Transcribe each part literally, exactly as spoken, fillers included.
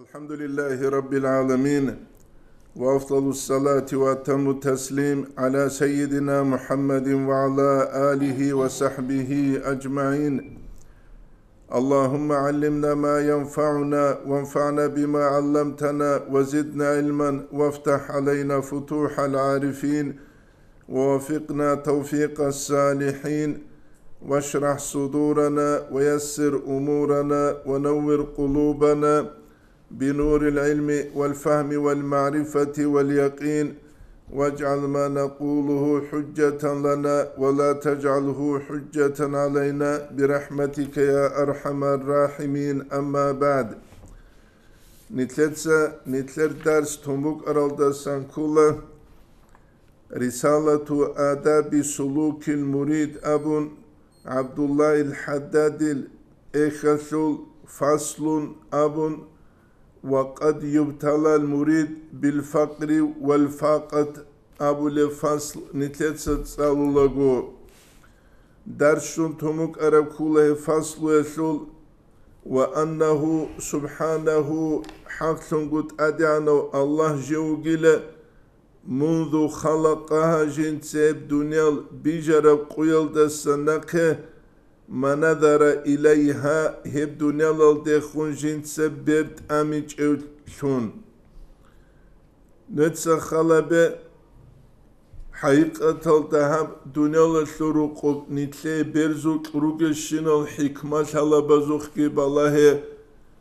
الحمد لله رب العالمين، وأفضل الصلاة وأتم التسليم على سيدنا محمد وعلى آله وصحبه أجمعين. اللهم علمنا ما ينفعنا وانفعنا بما علمتنا وزدنا علما وافتح علينا فتوح العارفين ووفقنا توفيق الصالحين واشرح صدورنا ويسر أمورنا ونور قلوبنا بنور العلم والفهم والمعرفة واليقين، واجعل ما نقوله حجة لنا ولا تجعله حجة علينا برحمتك يا أرحم الراحمين. أما بعد. Нилъеца нилъер дарс тун букӀаралдасан ккола Рисалату адаби сулукил мурид абун, ГӀабдуллагьил ХӀаддадил эхьалъул, фаслун абун, ва къад юбталал мурид бил факъри вал факъат абулеб фасл нилъеца цӀалулаго. Дарс щун тун букӀараб ккола гьеб фаслуялъул, ва аннагьу субхӀанагьу, хӀакълъунго ТӀадегӀанав Аллагь жив вугила, мунзу халакъагьа, жинца гьеб дуниял бижараб къуялдаса нахъе, ма назара илайгьа, гьеб дуниялалдехун жинца бер тӀамичӀевлъун. Нуца халабе, хӀакъикъаталда гьаб дуниялалъул рукъуб нилъее берзукь ругелщинал хӀикмат лъалабазухъги балагье,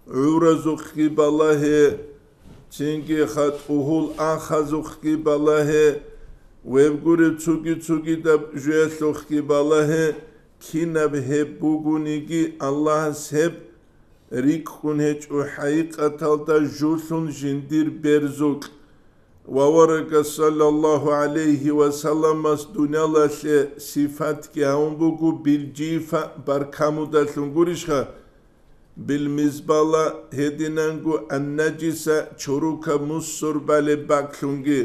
гӀуразухъги балагье, цинги хатӀугьул ахазухъги балагье, вебгуреб цуги-цугидаб жуялъухъги балагье, кинаб гьеб бугониги, Аллагьас гьеб рикӀкӀун гьечӀо хӀакъикъаталда жулъун жиндир берзукь. Ва аварагас саллаллагьу гӀалайгьи ва салламас дуниялалъе сифатги гьавун буго билжифа, баркамудалъун гурищха? Билмизбала, гьединанго аннажиса, чорокаб мусор балеб бакӀлъунги.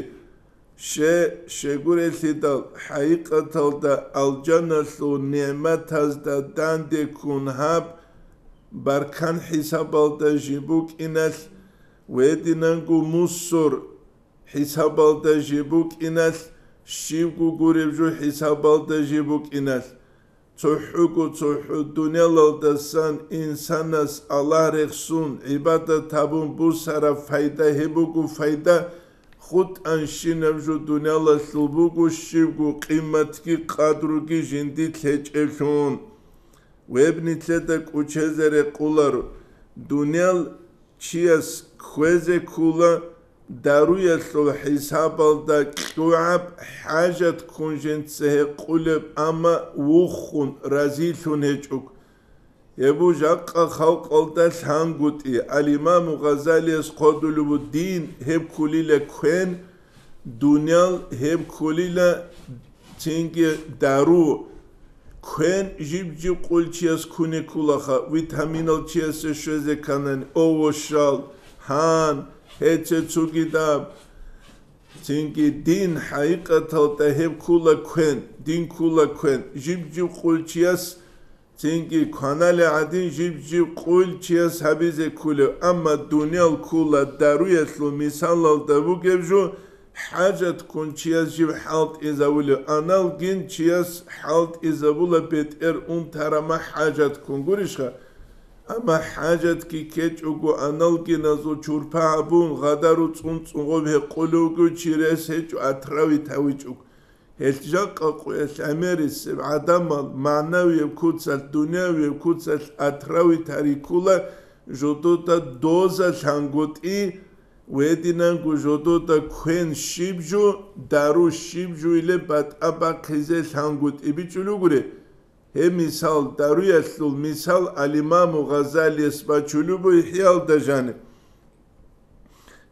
Ще, щегурелъидал, хӀакъикъаталда алжаналъул нигӀматазда данде ккун гьаб баркан хӀисабалда жиб букӀиналъ, ва гьединанго мусор хӀисабалда жиб букӀиналъ, щибго гуреб жо хӀисабалда жиб букӀиналъ, цохӀого-цохӀо дуниялалдасан инсанас Аллагь рехсун, гӀибадат гьабун бусараб пайда гьеб буго пайда, хутӀанщинаб жо дуниялалъул буго щибго къиматги къадруги жиндилъ гьечӀеблъун. Гьеб нилъеда кӀочезе рекъоларо, дуниял чияс кквезе ккола даруялъул хӀисабалда кьогӀаб хӀажат ккун жинца гьекъулеб, амма вуххун, разилъун гьечӀого. Гьеб жакъа халкъалда лъангутӀи, ал-Имаму Гъазалияс хъодулеб дин гьеб кколила квен, дуниял гьеб кколила цинги дару. Квен жиб-жиб къулчияс куне кколаха, витаминал чиясе щвезе кканани, овощал, гьан, гьеце цугидаб. Цинги дин хӀакъикъаталда гьеб ккола квен, дин ккола квен, жиб-жиб къулчияс цинги кванали гӀадин жиб-жиб къулчияс гьабизе кколев, амма дуниял ккола даруялъул мисалалда бугеб жо, хӀажатккун чияс жиб хӀалтӀизавулев, аналгин чияс хӀалтӀизабула бетӀер унтарама хӀажатккун гурищха? Амма хӀажатги ккечӀого аналгиназул чурпа гьабун, гъадару цӀун-цӀунгъоб гьекъулевго, чирес гьечӀо, отравить гьавичӀого. Гьелъ жакъа къоялъ гӀемерисеб гӀадамал магӀнавияб куцалъ, дуниявияб куцалъ отравить гьариккула, жодода доза лъангутӀи, гьединанго жодода квен щиб жо, дару щиб жо илеб батӀа бахъизе лъангутӀи бичӀчӀулев гури. Гьеб мисал, даруялъул мисал ал-Имаму Гъазалияс бачулеб буго ИхӀяалда жаниб.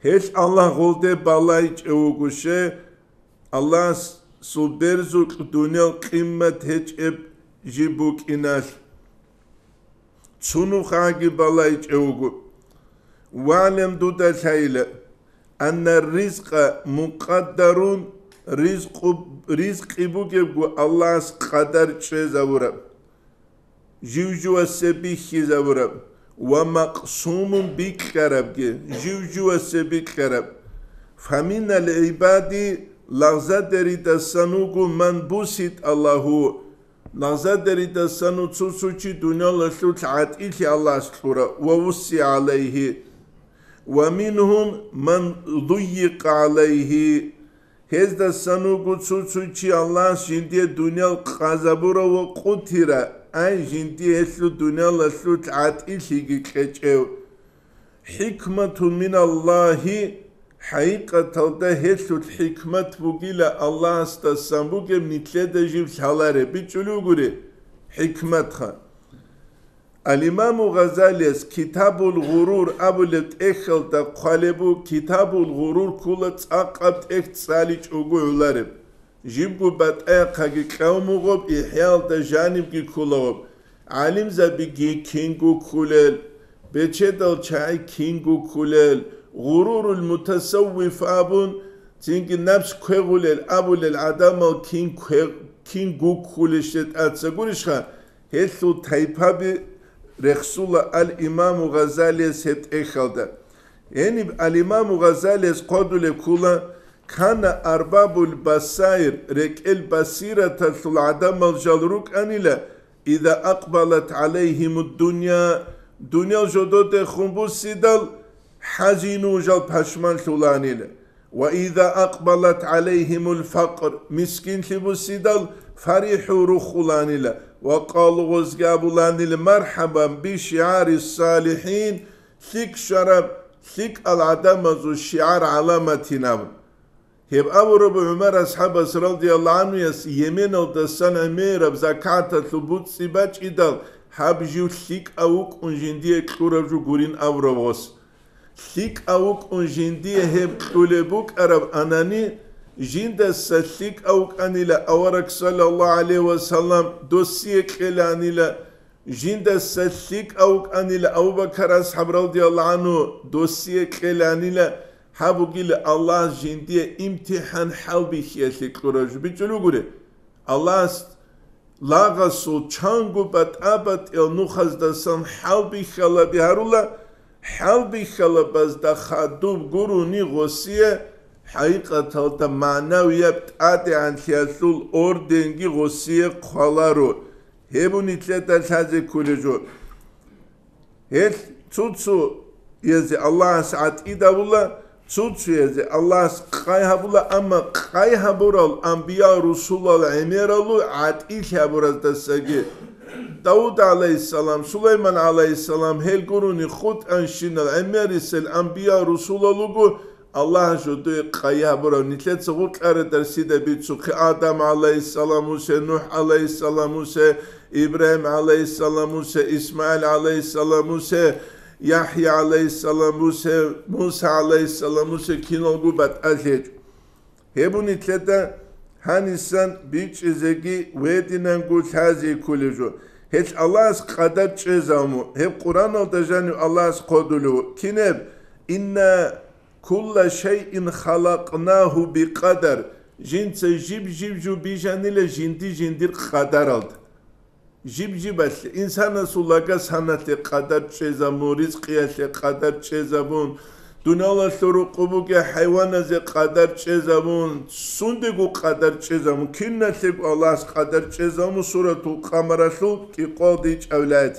Гьелъ Аллагь гъолде балайчӀев вуго, ще, Аллагьасул берзукь дуниял къимат гьечӀеб жиб букӀиналъ. Цунухъаги балайчӀев вуго. ВагӀлем, дуда лъайила, анна ризкъа мукъаддарун, ризкъу-, ризкъи бугебго Аллагьас къадар чӀезавураб, жив-живасе бихьизавураб, ва макъсумун бикьарабги, жив-живасе бикьараб. Фаминал гӀибади, лагъзадеридасан вуго, ман буситӀа лагьу, лагъзадеридасан вуго цо-цо чи дуниялалъул гӀатӀилъи Аллагьас кьура, ва вусси гӀалайгьи, ва мингьум ман дуййикъа гӀалайгьи, гьездасан вуго цо-цо чи Аллагьас жиндие дуниял къазабура ва къутира, ай, жиндие гьелъул дуниялалъул гӀатӀилъиги кьечӀев. ХӀикматун миналлагьи, хӀакъикъаталда гьелъул хӀикмат бугила Аллагьасдасан бугеб, нилъеда жив лъалареб, бичӀчӀулев гури хӀикматха. Ал-Имаму Гъазалияс Китабул Гъурур абулеб тӀехьалда хъвалеб буго, Китабул Гъурур ккола цӀакъаб тӀехь цӀаличӀого гӀолареб. Жибго батӀаяхъаги кьавмугъаб, ИхӀяалда жанибги кколагъаб. ГӀалимзабиги кинго кколел, бечедал чагӀи кинго кколел, Гъурурул мутасаввиф абун, цинги напс квегъулел абулел гӀадамал кин кве-, кинго кколищ тӀаца гурищха? Гьелъул тайпаби рехсула ал-Имаму Гъазалияс гьеб тӀехьалда. Гьениб ал-Имаму Гъазалияс хъодулеб ккула: «Кана арбабул басаир, рекӀел басираталъул гӀадамал жал рукӀанила, иза акъбалат гӀалайгьимуд дунья, дуниял жододехун буссидал, хӀазину жал пашманлъуланила». Ва иза акъбалат гӀалайгьимул факър, мискинлъи буссидал, фарихӀу рухуланила ва къалугъузги абуланила: «Мархабан би шигӀари салихӀин», лъикӀ щвараб, лъикӀал гӀадамазул шигӀар-гӀаламатин абун. Гьеб абураб ГӀумар асхӀабас радияллагьу гӀанхуяс Йеменалдасан гӀемераб закаталъул буцӀцӀи бачӀидал, гьаб жив лъикӀав вукӀун жиндие кьураб жо гурин абураб гъос. ЛъикӀав вукӀун жиндие гьеб кьулеб букӀараб анани, жиндаса лъикӀав вукӀанила авараг, саллаллагьу гӀалайгьи ва саллам, досие кьеланила, жиндаса лъикӀав вукӀанила Абу Бакар асхӀаб, радияллагьу гӀанху, досие кьеланила, гьаб бугила Аллагьас жиндие имтихӀан хӀалбихьиялъе кьураб жо. БичӀчӀулев гури, Аллагьас лагъасул чанго батӀа-батӀиял нухаздасан хӀалбихьалаби гьарула, хӀалбихьалабазда хадуб гурони гъосие, хӀакъикъаталда магӀнавияб тӀадегӀанлъиялъул орденги гъосие хъваларо. Гьеб нилъеда лъазе кколеб жо. Гьел цо-цоязе Аллагьас гӀатӀид абула, цо-цоязе Аллагьас къай гьабула, амма къай гьабурал анбиял-русулал гӀемералъул гӀатӀилъи гьабураздасаги. Давуд гӀалайгьиссалам, Сулайман гӀалайгьиссалам, гьел гурони хутӀанщинал гӀемерисел анбиял-русулал руго, Аллагьас жодое къай гьабурав. Нилъеца гъоркьарадар сида бицухъе: Адам гӀалайгьиссаламусе, НухӀ гӀалайгьиссаламусе, Ибрагьим гӀалайгьиссаламусе, ИсмагӀил гӀалайгьиссаламусе, ЯхӀя гӀалайгьиссаламусе, Муса гӀалайгьиссаламусе киналго батӀалъи гьечӀо. Гьеб нилъеда гьанисан бичӀчӀизеги гьединанго лъазе кколеб жо. Гьелъ Аллагьас къадар чӀезабун, гьеб Къуръаналда жанив Аллагьас хъодулев: «Кинаб? Инна кулла шайин халакънагьу бикъадар». Жинца жиб-жиб жо бижанила жинди-жиндир къадаралда. Жиб-жибалъе, инсанасул лага-саналъе къадар чӀезабун, ризкъиялъе къадар чӀезабун, дуниялалъул рукъу бугей хӀайваназе къадар чӀезабун, сундего къадар чӀезабун, киналъего Аллагьас къадар чӀезабун, Суратул Къамаралъул кӀикъоялда ичӀабилеб аят.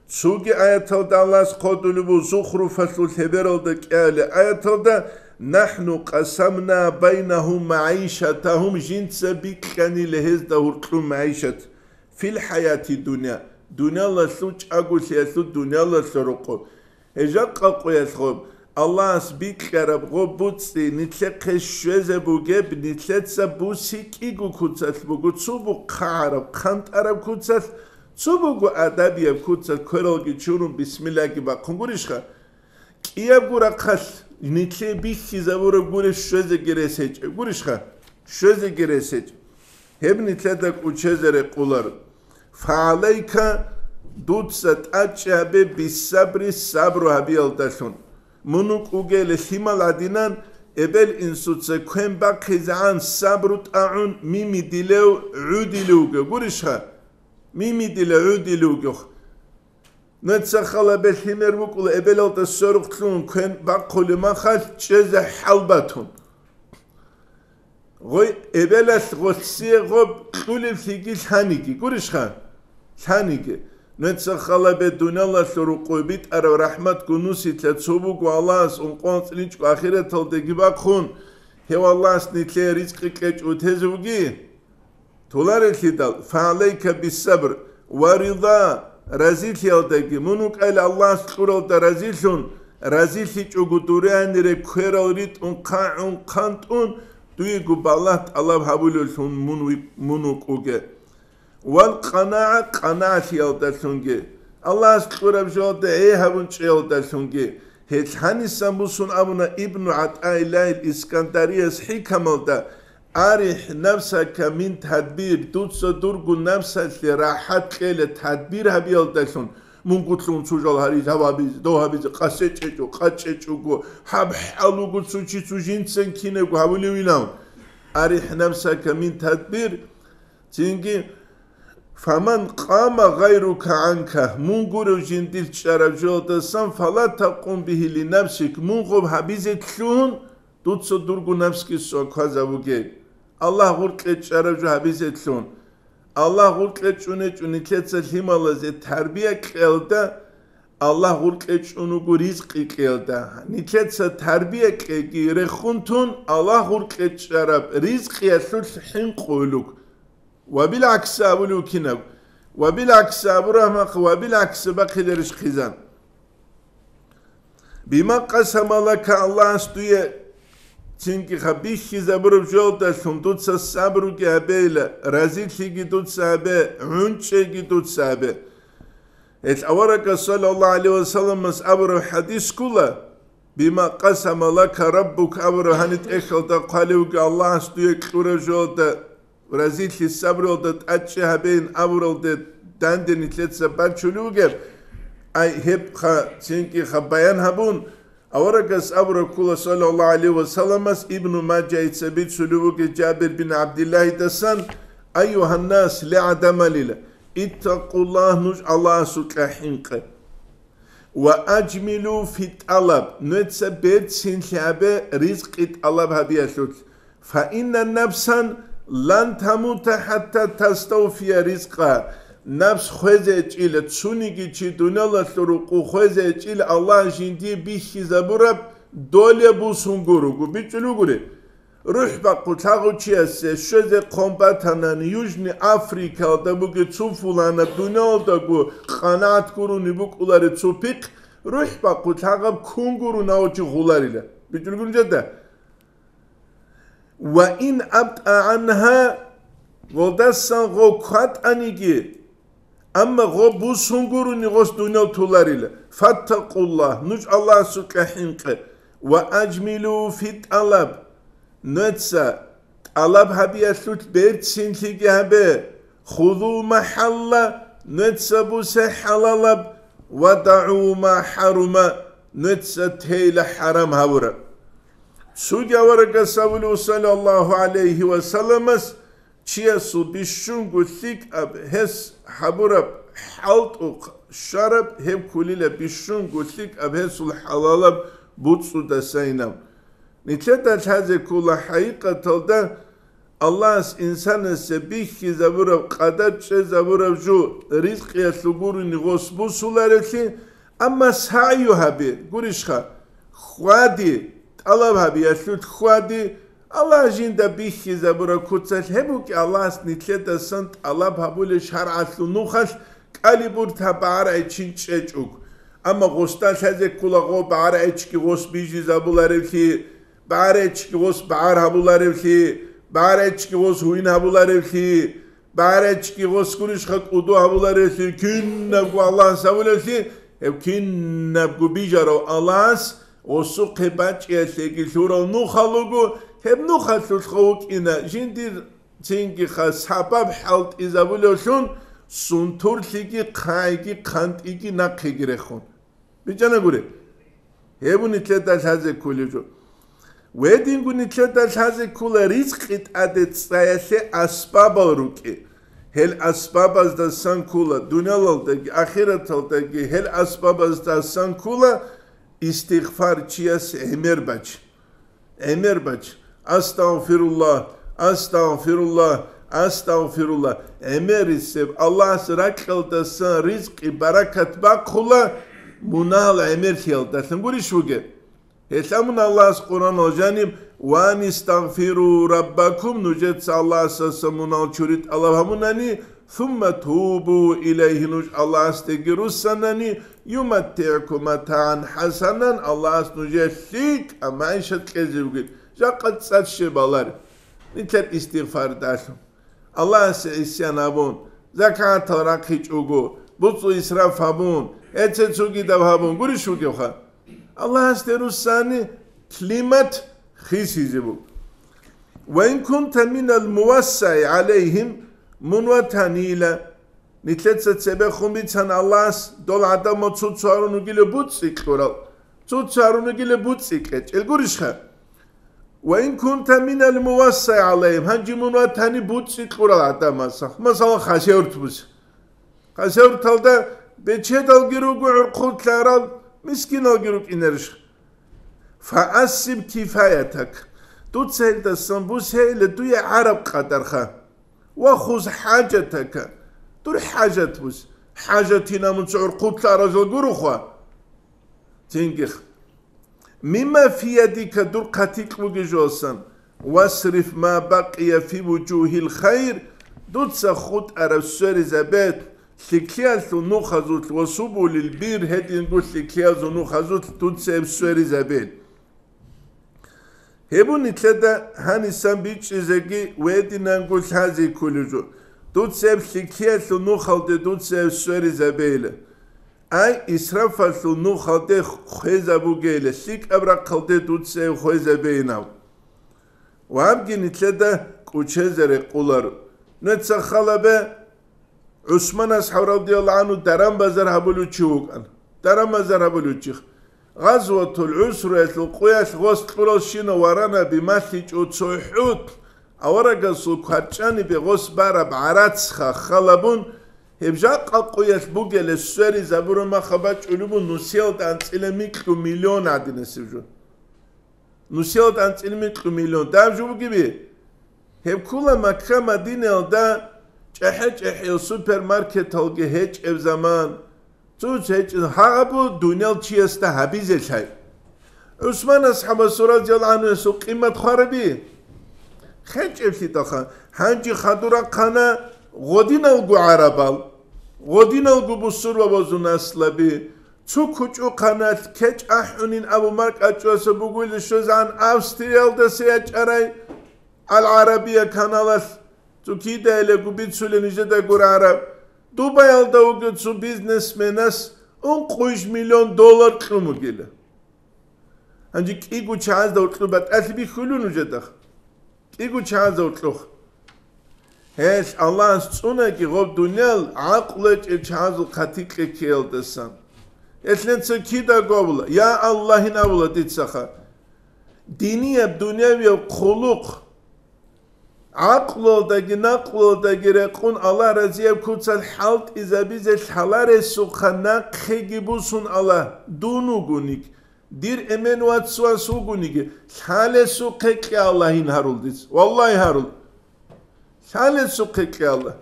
Цоги аяталда Аллагьас хъодулеб буго, Зухруфалъул лъебералда кӀиабилеб аяталда: «НахӀну къасамна байнагьум магӀишатагьум», жинца бикьанила гьезда гьоркьоб магӀишат, «фил хӀаяти дунья», дуниялалъул чӀаголъиялъул дуниялалъул рукъу. Гьеб жакъа къоялъ гъоб Аллагьас бикьараб гъоб буцӀцӀи нилъехъе щвезе бугеб, нилъеца буси кӀиго куцалъ буго, цо буго хъагӀараб, хъантӀараб куцалъ, цо буго адабияб куцалъ, квералги чурун, бисмиллагьги бахъун гурищха? КӀиябго рахъалъ нилъее бихьизабураб гуреб щвезеги рес гьечӀеб гурищха? Щвезеги рес гьечӀеб. Гьеб нилъеда кӀочезе рекъоларо. «Фагьалайка», дуца тӀадчӀи гьабе, «биссабри», сабру гьабиялдалъун. Мун вукӀугейила лъимал гӀадинан, эбел-инсуца квен бахъизегӀан сабру тӀагӀун, мими дилев, гӀу дилев вугев гурищха? Мими дилев, гӀу дилев вугев. Нуца халабе лъимер вукӀула эбелалда сверухълъун квен бахъулеб махалъ чӀезе хӀалбатун. Гъой эбелалъ гъолъие гъоб кьулевлъиги лъаниги, гурищха? Лъаниги. Нуца халабе дуниялалъул рукъой битӀарав рахӀматгун нусилъа цо буго Аллагьас ункъоялда цӀиничӀго ахираталдаги бахъун, гьев Аллагьас нилъее ризкъи кьечӀо тезе вуги? Толарелъидал, фагӀалайка биссабр ва рида, разилъиялдаги, мун вукӀайла Аллагьас кьуралда разилъун, разилъичӀого дуре гьанире кверал ритӀун, хъагӀун, хъантӀун, дуего балагь тӀалаб гьабулевлъун мун ви-, мун вукӀуге. Вал къанагӀа, къанагӀалъиялдалъунги, Аллагьас кьураб жоялда гӀей гьабун чӀеялдалъунги, гьел гьанисан бусун абуна Ибну ГӀатӀаиллагьил Искандарияс хӀикамалда, «Арихь нафсака мин тадбир», дуца дурго нафсалъе рахӀат кьела тадбир гьабиялдалъун, мунгулъун цо жал гьаризе, гьав гьабизе, дов гьабизе, къасечӀечӀо, къачӀечӀого, гьаб хӀалуго цо чи цо жинцан кинабго гьавулевилан. «Арихь нафсака мин тадбир», цинги, «Фаман къама гъайрука гӀанка», мун гурев жиндир чӀараб жоялдасан, «фала такъум бихӀи ли нафсик», мун гъоб гьабизе лъугьун, дуца дурго нафсги соквазавуге. Аллагь гъоркье чӀараб жо гьабизелъун. Аллагь гъоркье чӀунечӀо нилъеца лъималазе тарбия кьелда, Аллагь гъоркье чӀун вуго ризкъи кьелда. Нилъеца тарбия кьеги рехун тун, Аллагь гъоркье чӀараб ризкъиялъулъ хӀинкъулуг. Ва билгӀакси абулев кинаб? Ва билгӀакси абураб мах, ва билгӀакси бахъиларищ хъизан? Бима къасама лака, Аллагьас дуе цинги хабихьизабураб жоялдалъун дуца сабруги гьабейла, разилъиги дуца гьабе, гӀунчӀеги дуца гьабе. Гьел аварагас саллаллагьу гӀалайгьи ва салламас абураб хӀадис ккола, бима къасама лака раббук абураб гьаниб тӀехьалда хъвалевги Аллагьас дуе кьураб жоялда разилъи сабралда тӀадчӀи гьабейин абуралде данде нилъеца бачулев вугеб? Ай, гьебха цинги ха баян гьабун, аварагас абураб ккола, саллаллагьу гӀалайгьи ва салламас, Ибну Мажайица бицулев вугеб Жабир бин ГӀабдиллагьидасан: «Айюгьаннас, ле гӀадамалила, иттакъуллагь, нуж Аллагьасукьа хӀинкъе». «Ва аджмилу фи тӀалаб», нуца берцинлъи гьабе ризкъи тӀалаб гьабиялъулъ. «Фа инна нафсан лан тамута хӀатта таставфия ризкъа». Напс хвезе гьечӀила, цониги чи дуниялалъул рукъу хвезе гьечӀила Аллагь жиндие бихьизабураб доле бусун гурого, бичӀчӀулев гури. РухӀ бахъулъ гьагъав чиясе щвезе хъван батанани, Южный Африкаялда бугеб цо фулана дуниялалдаго къанагӀат гурони букӀулареб цо пихъ, рухӀ бахъулъ гьагъаб ккун гурони гьав чи гъуларила. БичӀчӀулгун жеда. Ва ин абтӀа гӀангьа, гъолдасан гъов кватӀаниги, амма гъо бусун гурони гъос дуниял толарила. Фаттакъуллагь, нуж Аллагьасукьа хӀинкъе, ва аджмилу фи тӀалаб, нуца тӀалаб гьабиялъулъ берцинлъиги гьабе, хузул махӀалла, нуца бусе хӀалалаб, ва дагӀу ма хӀарума, нуца тейла хӀарам гьавураб. Цоги аварагас абулев, саллаллагьу гӀалайгьи ва салламас, чиясул бищунго лъикӀаб гьес гьабураб хӀалтӀухъ щвараб, гьеб кколила бищунго лъикӀаб гьесул хӀалалаб буцӀцӀудасайинаб. Нилъеда лъазе ккола хӀакъикъаталда Аллагьас инсанасе бихьизабураб, къадар чӀезабураб жо ризкъиялъул гурони гъос бусуларевлъи, амма сагӀю гьабе, гурищха, хьвади, тӀалаб гьабиялъулъ хьвади, Аллагь жинда бихьизабураб куцалъ гьеб букӀи Аллагьас нилъедасан тӀалаб гьабулел шаргӀалъул нухалъ кӀалибурта багӀарайчин чӀечӀуг. Амма гъосда лъазе ккола гъо багӀарайчги гъос бижизабуларевлъи, багӀарайчги гъос багӀар гьабуларевлъи, багӀарайчги гъос гьуин гьабуларевлъи, багӀарайчги гъос гурищха кӀуду гьабуларевлъи, кинабго Аллагьас гьабулевлъи, гьеб кинабго бижарав Аллагьас гъосухъе бачӀиялъеги лъурал нухал руго, гьеб нухалъулъха вукӀина жиндир цинги хас гьабаб хӀалтӀизабулевлъун, сунтурлъиги, хъайги, хъантӀиги, нахъеги рехун. БичӀчӀана гури. Гьеб нилъеда лъазе кколев жо. Гьединго нилъеда лъазе ккола ризкъи тӀаде цӀаялъе асбабал рукӀи. Гьел асбабаздасан ккола, дуниялалдаги ахираталдаги гьел асбабаздасан ккола истигъфар чияс гӀемер бач. ГӀемер бач. Астагъфируллагь, астагъфируллагь, астагъфируллагь. ГӀемерисеб Аллагьас ракьалдасан ризкъи баракат бахъула, мунагьал гӀемерлъиялдалъун гурищ бугеб? Гьелъ абуна Аллагьас Къуръанал жаниб: «Ва анистагъфиру раббакум», нужеца Аллагьасдаса мунагьал чури тӀалаб гьабунани, «Сумма тубу илайгьи», нуж Аллагьасдеги руссанани, «ЮматтигӀкум матагӀан хӀасанан», Аллагьас нужее лъикӀаб магӀишат кьезе вугин, жакъа цӀад щиб балар. Нилъер истигъфардалъун. Аллагьасе гӀисян гьабун, закатал рахъичӀого, буцӀу исраф гьабун, гьеце цогидаб гьабун гурищ вугевха? Аллагьасде руссани климат хисизе буго. «Ва ин кунта минал мувассаи гӀалайгьим», мун ватанила, нилъеца цебехун бицан Аллагьас, дол гӀадамал цо-цо гьарун вугила буцӀцӀи кьурал, цо-цо гьарун вугила буцӀцӀи кьечӀел гурищха? «Ва ин кунта минал мувассаи гӀалайгьим», гьанже мун ватани буцӀцӀи кьурал гӀадамазда, масала, Хасавюрт буса. Хасавюрталда бечедалги руго гӀурхъулъарал, мискиналги рукӀинарищ? «Фаасиб кифаятак», дуца гьелдасан бусейила дуе гӀараб къадарха. «Ва хуз хӀажатака», дур хӀажат бус. ХӀажатин абун цо гӀурхъулъаразул гурухъа. Цинги. «Мимма фиядика», дур хъатикь бугеб жосан, «васриф ма бакъия фи вужугьил хайр», дуца хутӀараб сверизабе лъикӀлъиялъул нухазулъ, «ва субулил бир», гьединго лъикӀлъиязул нухазулъ дуца гьеб сверизабе. Гьеб нилъеда гьанисан бичӀчӀизеги ва гьединанго лъазе кколеб жо, дуца гьеб лъикӀлъиялъул нухалде дуца гьеб сверизабейила. Ай, исрафалъул нухалде хвезабугейила, лъикӀаб рахъалде дуца гьеб хвезабейин абун. Ва гьабги нилъеда кӀучезе рекъоларо. Нуца халабе, ГӀусман асхӀаб радияллагьу гӀангьу даран-базар гьабулев чи вукӀана. Даран-базар гьабулев чи. Гъазватул ГӀусраялъул къуялъ гъос кьурал щинав варанаби малъичӀо цо хӀут, аварагасул кварчӀанибе гъос бараб гӀарацха халабун, гьеб жакъа къуялъ бугелес сверизабураб махаб бачӀулеб бу нусиялда анцӀила микьу миллион гӀадинасеб жо. Нусиялда анцӀила микьу миллион. Даб жо бугеби? Гьеб ккола Макка-Мадинаялда чӀахӀи-чӀахӀиял супермаркеталги гьечӀеб заман. Цо-цо гьечӀеб, гьаб буго дуниял чиясда гьабизе лъай. ГӀусман асхӀабасул радияллагьу гӀангьуясул къимат хвараби? ХъечӀеблъидалха, гьанже хадур рахъана гъодиналго гӀарабал, гъодиналго бусурбабазул наслаби, цо кучӀухъаналъ кечӀ ахӀунин абу маркӀачӀуяса бугуйла щвезегӀан Австриялдаса ячӀарай Ал-ГӀарабия каналалъ, цо кидаилаго бицулеб нижеда гурараб, Дубаялда вугев цо бизнесменас ункъуйищ миллион доллар кьун бугила. Гьанже кӀиго чагӀазда гьоркьоб батӀалъи бихьулев нужеда? КӀиго чагӀазда гьоркьоб. Гьелъ Аллагьас цӀунаги гъоб дуниял гӀакълу гьечӀел чагӀазул хъатикье ккеялдасан. Гьелъ нуца кидаго абула: «Я Аллагьин», абула дицаха. Динияб, дунявияб хъулухъ, гӀакълуялдаги накълуялдаги рекъун Аллагь разияб куцалъ хӀалтӀизабизе лъаларесухъа нахъеги бусун Аллагь, дун вугониги, дир эмен вац-вас вугониги, лъалесухъе кье Аллагьин гьарул дица. Валлагьи гьарул. Лъалесухъе кье Аллагь.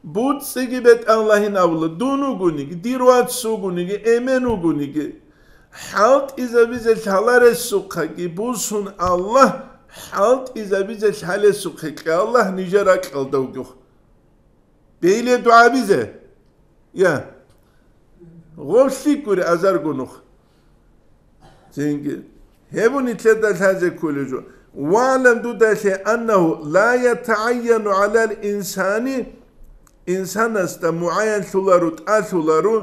БуцӀцӀиги бетӀ Аллагьин абула, дун вугониги, дир вац вугониги, эмен вугониги. ХӀалтӀизабизе лъаларесухъаги бусун Аллагь, хӀалтӀизабизе лъалесухъе кье Аллагь нижер ракьалда вугев. Бейле дугӀабизе. Я. Гъов лъикӀури азарго нух. Цинги. Гьеб нилъеда лъазе кколеб жо. «ВагӀлам», дуда лъе, «аннагьу ла ятагӀайяну гӀалал инсани», инсанасда мугӀайянлъуларо, тӀалъуларо,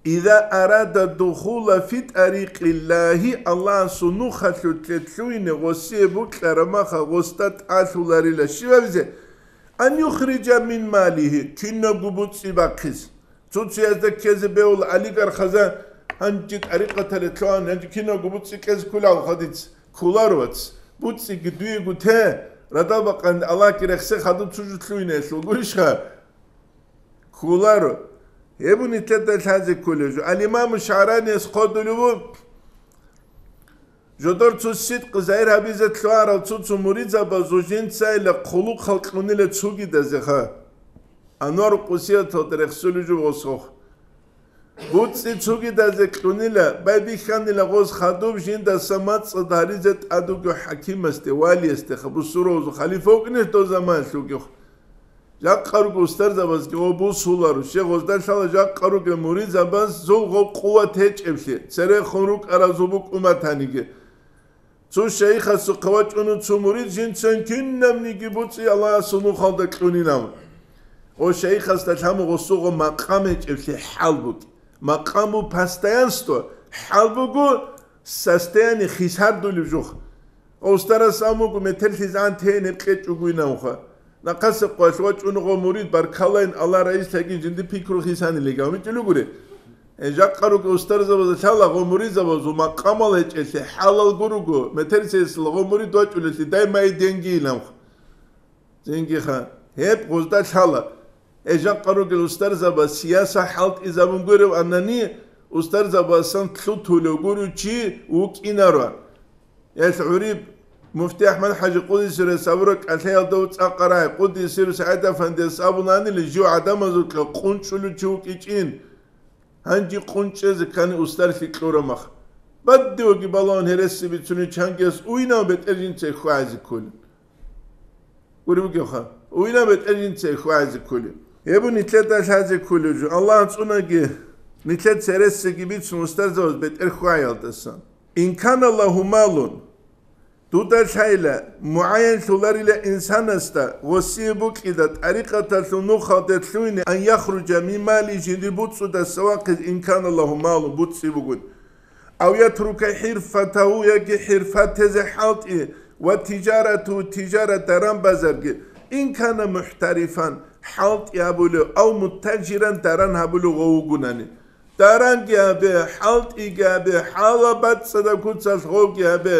«иза арада духула фи тӀарикъиллагьи», Аллагьасул нухалъулъе лъугьине гъосие букьараб маха гъосда тӀалъуларила щибабизе, «ан юхриджа мин малигьи», кинабго буцӀцӀи бахъизе. Цо-цоязда ккезе бегьула олигархазда, гьанже тӀарикъаталде лъугьан, гьанже кинабго буцӀцӀи кьезе кколаро хадиц, кколаро вац. БуцӀцӀиги дуего те, радал бакъанде Аллагьги рехсехъа дуца цо жо лъугьине гьелъул гурищха? кколаро. Гьеб нилъеда лъазе кколеб жо. Ал-Имаму ШагӀраниялъ хъодулев вуго, жодор цо сидкъ загьир гьабизе лъугьарал цо-цо муридзабазул жинцайила хъулухъал кьунила цогидазеха. Анвару къусияталда рехсолев жо гъосухъ. БуцӀцӀи цогидазе кьунила, байбихьанила гъоз хадуб жиндаса мацӀцӀад гьаризе тӀад вугев хӀакимасде, валиясде, ха-, бусурбабазул халифа вукӀине дов заманалъ вугев. Жакъа руго устарзабазги гъо бусуларо, щай гъозда лъала жакъа ругел муридзабазул гъо къуват гьечӀеблъи, церехун рукӀаразул букӀун батаниги. Цо шайихасухъе вачӀуна цо мурид, жинцан кинабниги буцӀи Аллагьасул нухалда кьунилан. О шайихасда лъаму гъосуго макъам гьечӀеблъи хӀал букӀи. Макъам бу постоянство, хӀал буго состояние хисардулев жух. О устарас амуго метерлъизгӀан тейин гьеб кьечӀого инавха. Нахъаса къвалъ вачӀуна гъо мурид, баркаллайин, Аллагь раислъагин жинди пикру хисанилиги гьамичӀулугури. Э, жакъа руго устарзабазда лъала гъо муридзабазул макъамал гьечӀелъи, хӀалал гуруго, метерсиясул гъо мурид вачӀулелъи, дай май денги иламх. Зингиха, гьеб гъозда лъала. Э, жакъа ругел устарзаба сияса хӀалтӀизабун гурев анани, устарзабасан лъутулев гурев чи вукӀинаро. Гьелъ гӀуриб муфти АхӀмад-хӀажи къуддиса сирругьу абураб кӀалъаялда цӀакъ рагӀи къуддиса сирругьу СагӀид-афандияс абунанила жив гӀадамазукьа къунчӀулев чи вукӀичӀин. Гьанже къунчӀезе ккани устарлъи кьурамах. Баддиваги балагьун гьереси бицунев чангияс уйнав бетӀер жинца хьвагӀизе кколин. Гури бугевха, уйнав бетӀер жинца хьвагӀизе кколин. Гьеб нилъеда лъазе кколев жо. Аллагь анцӀунаги, нилъеца гьересиги бицун устарзабаз бетӀер хьвагӀиялдасан. Ин кана лагьу малун. Дуда лъайла, мугӀайянлъуларила инсанасда, гъосие букӀида тӀарикъаталъул нухалде лъугьине, ан яхруджа мин мали, жиндир буцӀцӀудаса вахъизе, ин кана лагьу малун, буцӀцӀи бугун. Ав ятрука хӀирфатагьу, яги хӀирфатазе хӀалтӀи, ва тижарату, тижарат, даран-базарги, ин кана мухӀтарифан, хӀалтӀи гьабулев, ав муттажиран, даран гьабулев гъов вугунани. Даранги гьабе, хӀалтӀиги гьабе, хӀалал бацӀцӀадаб куцалъ гъовги гьабе,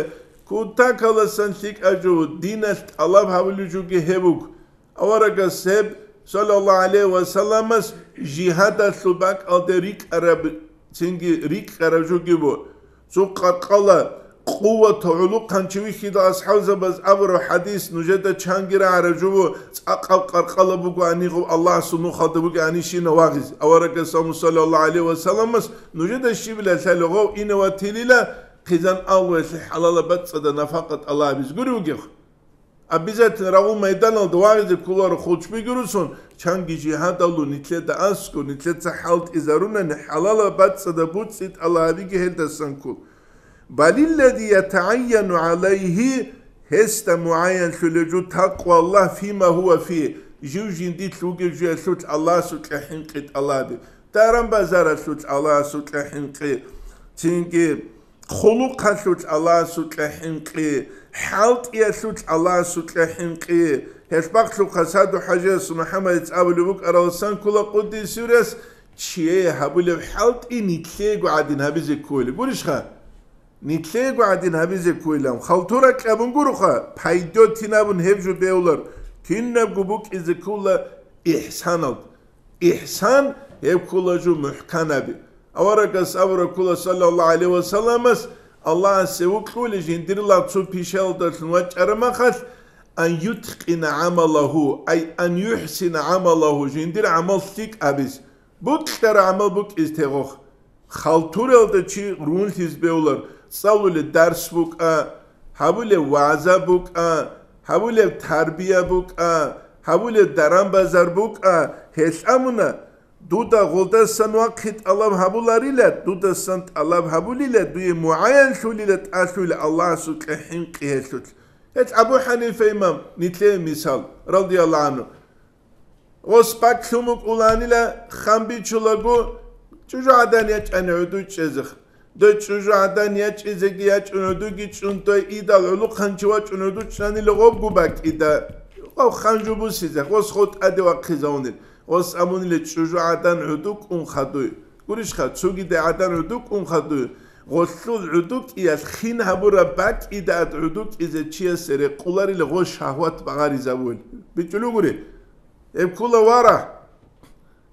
кутакаласан лъикӀаб жо, диналъ тӀалаб гьабулеб жоги гьеб буго. Аварагас гьеб, саллаллагьу гӀалайгьи ва салламас, жигьадалъул бакӀалде рикӀкӀараб, цинги рикӀкӀараб жоги бу. Цо къаркъала, къувату гӀулухъанчи вихьидал асхӀабзабаз абураб хӀадис нужеда чанги рагӀараб жо бу, цӀакъаб къаркъала бугоани гъов Аллагьасул нухалда бугеанищина вагъизе. Аварагас абун, саллаллагьу гӀалайгьи ва салламас, нужеда щибила лъалев гъов ине ватилила, хъизан алгъуялъе хӀалалаб бацӀцӀадаб нафакъа тӀалабизе гури вугев. Обязательно рагъул майданалда вагъизе кколаро хъулчбиги русун, чанги жигьадалъул нилъеда аскӀо, нилъеца хӀалтӀизарунани хӀалалаб бацӀцӀадаб буцӀцӀи тӀалабиги гьелдасан ккол. Балиллади ятагӀайяну гӀалайгьи, гьесда мугӀайянлъулеб жо такъваллагь фима гьува фи, жив жиндилъ вугев жуялъулъ Аллагьасукьа хӀинкъи тӀалаби, даран-базаралъулъ Аллагьасукьа хӀинкъи, цинги хъулухъалъулъ Аллагьасукьа хӀинкъи, хӀалтӀиялъулъ Аллагьасукьа хӀинкъи. Гьелъ бакълъухъа Саду-хӀажияс МухӀаммадица абулеб букӀараласан ккола къуддиса сирругьу, чияе гьабулеб хӀалтӀи нилъеего гӀадин гьабизе кколеб. Гурищха? Нилъеего гӀадин гьабизе кколилан. Халтурал абун гуроха, пайдотин абун гьеб жо бегьулар. Кинабго букӀизе ккола ихсаналда. Ихсан гьеб ккола жо мухӀканаби. Аварагас абураб ккола, саллаллагьу гӀалайгьи ва салламас, Аллагьасе вукьулей жиндирила цо пишаялдалъун вачӀараб махалъ, ан юткъина гӀамалагьу, ай ан юхӀсина гӀамалагьу, жиндир гӀамал лъикӀ гьабиз, букьараб гӀамал букӀиз тегъохъ. Халтуралда чи рунлъиз бегьулар, цӀалулеб дарс букӀа, гьабулеб вагӀза букӀа, гьабулеб тарбия букӀа, гьабулеб даран-базар букӀа, гьелъ амуна, дуда гъолдасан вахъи тӀалаб гьабуларила, дудасан тӀалаб гьабулила, дуе мугӀаянлъулила тӀалъула Аллагьасукьа хӀинкъи гьелъулъ. Гьелъ Абу ХӀанифа имам, нилъее мисал, радияллагьу гӀангьу. Гъос бакълъун букӀуланила, хъан бичулаго, чӀужугӀадан ячӀани гӀуду чӀезех. Дой чӀужугӀадан ячӀизеги ячӀун гӀудуги чӀун, дой идал гӀулухъанчи вачӀун гӀуду чӀанила гъобгу бакӀида. Гъов хъан жубусизех, гъос гъо тӀаде вахъизавунил. Гъос абунила чӀужугӀадан гӀуду кӀун хадуй. Гурищха, цогидай гӀадан гӀуду кӀун хадуй. Гъолъул гӀуду кӀиялъ хин гьабураб бакӀида ад гӀуду кӀизе чиясе рекъуларила гъо шагьват багъаризавул. БичӀулугури? Гьеб ккола варагь.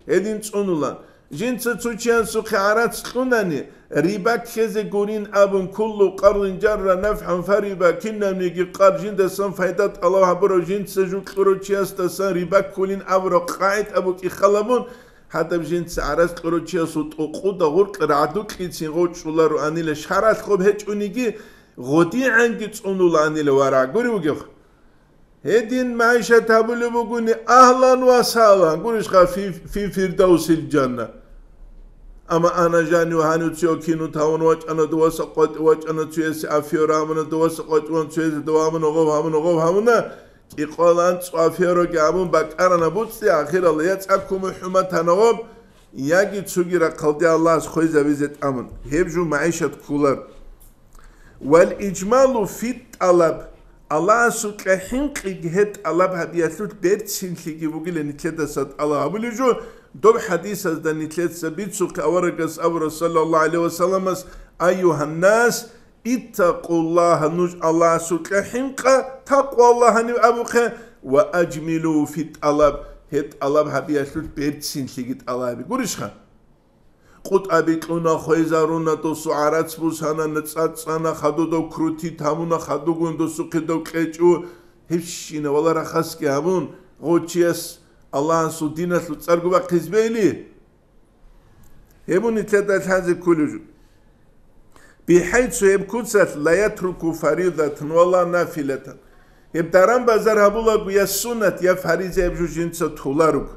Гьедин цӀунула. Жинца цо чиясухъе гӀарац кьунани, риба ккезе гурин абун, куллу къарзин жарра нафгӀан фариба, кинабниги къарз жиндасан пайда тӀалаб гьабурав жинца жо кьурав чиясдасан риба ккулин абураб къагӀида букӀин халабун, гьадаб жинца гӀарац кьурав чиясул тӀокъуда гъуркь рагӀдукьицин гъоркьулароанила, шаргӀалъ гъоб гьечӀониги, гъодигӀанги цӀунуланила варагь. Гури вугев? Гьедин магӀишат гьабулеб бугони, агьлан ва сагьлан, гурищха, фи, фи фирдавсил жанна. Амма ана жанив гьанив цо кино тавун вачӀана, доваса къватӀи вачӀана, цоясе афера гьабуна, доваса къватӀиван цоясе дова гьабуна, гъов гьабуна, гъов гьабуна, кӀикъоялда анцӀго афераги гьабун бакӀарана буцӀцӀи, ахиралда я цӀакъ кумухӀ хӀуматана гъоб, яги цоги рахъалде Аллагьас хвезабизе тӀамун. Гьеб жо магӀишат кколар. Вал ижмалу фит тӀалаб, Аллагьасукьа хӀинкъиги гьеб тӀалаб гьабиялъулъ берцинлъиги бугила нилъедаса тӀалаб гьабулев жо, доб хӀадисазда нилъеца бицухъе аварагас абура, саллаллагьу гӀалайгьи ва салламас: «Айюгьаннас, иттакъуллагьа», нуж Аллагьасукьа хӀинкъа, такъваллагь гьанив абухъе, «ва ажмилу фит тӀалаб», гьеб тӀалаб гьабиялъулъ берцинлъиги тӀалаб гьаби. Гурищха? КъутӀаби кьуна, хвезаруна, досу гӀарац бусана, цӀацӀана, хадудав крутит гьабуна, хадугун досухъе дов кьечӀо, гьебщина вала рахасги гьабун, гъочияс Аллагьасул диналъул цӀарго бахъизбейли? Гьеб нилъеда лъазе кколев жо. БихӀайцу гьеб куцалъ ла ятруку фаридатан ва ла нафилатан. Гьеб даран-базар гьабулаго я суннат, я фаризаяб жо жинца толаруго.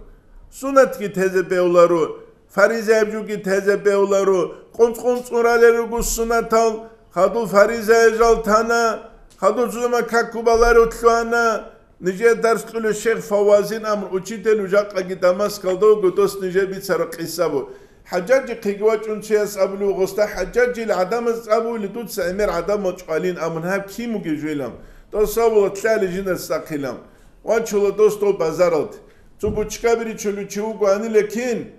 Суннатги тезе бегьуларо, фаризаяб жоги тезе бегьуларо, къунцӀ-къунцӀун ралел руго суннатал, хадуб фаризаял жал тана, хадуб цо заман какго баларев лъугьана, нижее дарс кьулев шейх Фаввазин абун учитель, жакъаги Дамаскалда вуго, дос нижее бицараб къиса буго. ХӀажжажихъеги вачӀун чияс абулев гъосда, ХӀажжажил гӀадамаз абули, дуца гӀемер гӀадамал чӀвалин абун, гьаб кин бугеб жойилан. Дос абула, лъали жинас сахъилан. Вачула дос дов базаралде. Цо бучкаби ричулев чи вугоанила кин,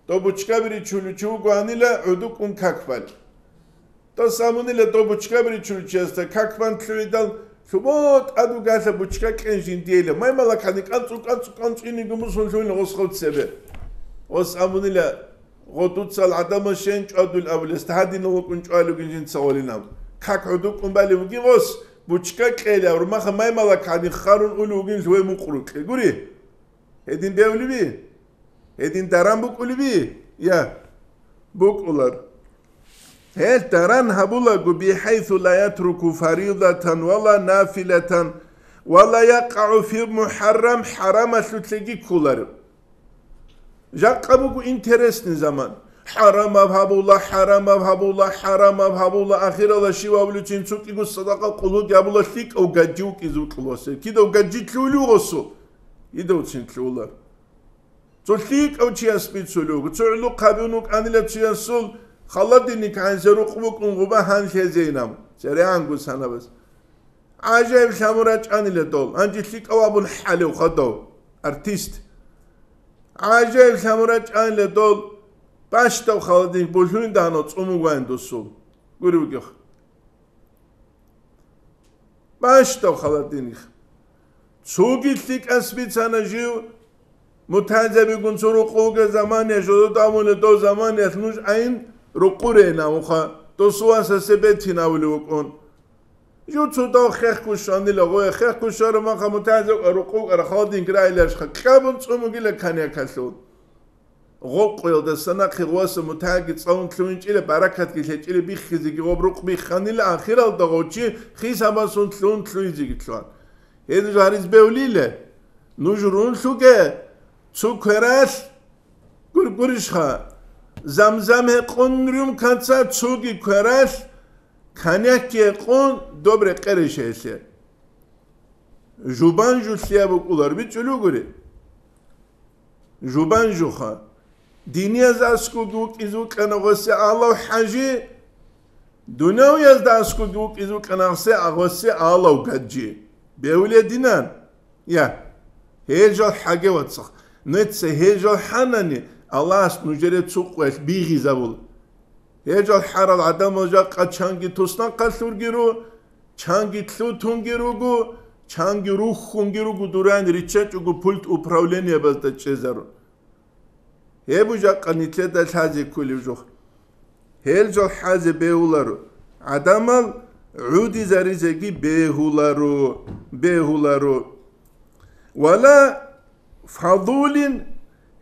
дов бучкаби ричулев чи вугоанила гӀодукӀун как бали. Дос абунила дов бучкаби ричулев чиясда как бан лъугӀидал, лъубо тӀад вугала бучка кьен жиндиейила. Маймалакани кӀанцӀу-кӀанцӀу-кӀанцӀу иниго мусун лъугьин гъос гъов цебе. Гъос абунила, гъо дуцал гӀадамал щен чӀвадул абулес, гьадинав вукӀун чӀвалугин жинца гъолинав. Как гӀодукӀун бали вугин гъос, бучка кьела, румаха маймалакани харун ули вугин лъугье мукъ рукье. Гури? Гьедин бевлиби? Гьедин даран букӀулиби? Я, букӀулар. Гьел даран гьабулаго, бихӀайсу ла ятруку фаридатан ва ла нафилатан ва ла якъагӀу фи мухӀаррам, хӀарамалъулъеги кколареб. Жакъа буго интересный заман. ХӀарамаб гьабула, хӀарамаб гьабула, хӀарамаб гьабула, ахирала щивав луцин цукӀиго садакъа къулгьуги гьабула, лъикӀав гаджи вукӀизе вукьуларо гъосе. Кидав гаджи лъугьулев гъосу? Идавцин лъугьула. Цо лъикӀав чияс бицулев вуго, цо гӀулухъ гьабун вукӀанила чиясул, холодильник гӀанзе рукъ букӀун гъуба гьан лъезейилан, церегӀанго санабаз. ГӀажаиблъи гьабун рачӀанила дол, гьанже лъикӀав абун хӀалев хадав, артист. ГӀажаиблъи гьабун рачӀанила дол, бащдав холодильник булъунин дагьанав цӀумуг вайн досул. Гури вугев. Бащдав холодильник. Цоги лъикӀас бицана жив, мутагӀилзабигун цо рукъу вугеб заманиялъ, жодода абуна дов заманиялъ нуж гӀайин рукъурейилан, уха, досул васасе бетин абулев вукӀун. Жив цо дов хехго щванила гъое, хехго щвараб маха мутагӀилзаб рукъу вукӀара холодильник рагӀиларищха, кьабун цӀумугила коньякалъул. Гъоркьоялдаса нахъе гъоваса мутагӀилги цӀалун лъугьинчӀила, баракатги лъечӀила, биххизеги гъоб рукъ бихханила, ахиралда гъов чи хисабасун лъугьун лъугьизеги лъугьан. Гьедин гьаризбевлила, нуж рун лъуге, цо квералъ, гур-, гурищха, замзам гьекъун рюмкаца цоги квералъ, коньякги гьекъун доб рекъерищ гьелъе. Жубан жулъияб букӀулар бичӀчӀулев гури? Жубан жуха. Динияз аскӀоги вукӀизе вукӀана гъосе алав хӀажи, дунявиязда аскӀоги вукӀизе вукӀана гъосе, гъосе алав гаджи. Бевлединан? Я. Гьел жал хӀаге, вацахъ. Нуца гьел жал хӀанани, Аллагьас нужере цо къоялъ бигьизабула. Гьел жал хӀарал гӀадамал жакъа чанги туснахъалъурги ру, чанги лъутунги руго, чанги рухьунги руго, дурайин риччачӀого пульт управлениябазда чӀезарун. Гьеб жакъа нилъеда лъазе кколев жо. Гьел жал хӀазе бегьуларо. ГӀадамал гӀудизаризеги бегьуларо, бегьуларо. Вала фадулин,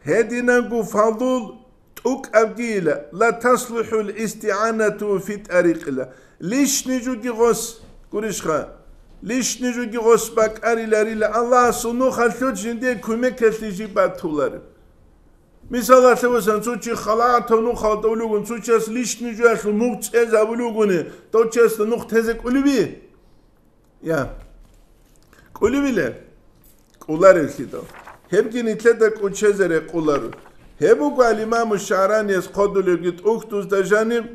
гьединанго фадул тӀукӀабгийила, ла таслухӀул истигӀанату фи тӀарикъила. Лишни жуги гъос, гурищха, лишни жуги гъос бакӀариларила, Аллагьасул нухалъулъ жиндие кумекалъе жиб батулареб. Мисалалъе васан, цо чи халатав нухалда улугун, цо час лишни жуялъул нух цӀезабулугуни, дов чиясда нух тезе кӀулиби? Я. КӀулибиле? КӀуларевлъидал. Гьебги нилъеда кӀучезе рекъуларо. Гьеб буго ал-Имаму ШагӀраниялъ хъодулевги тӀухьдузда жаниб,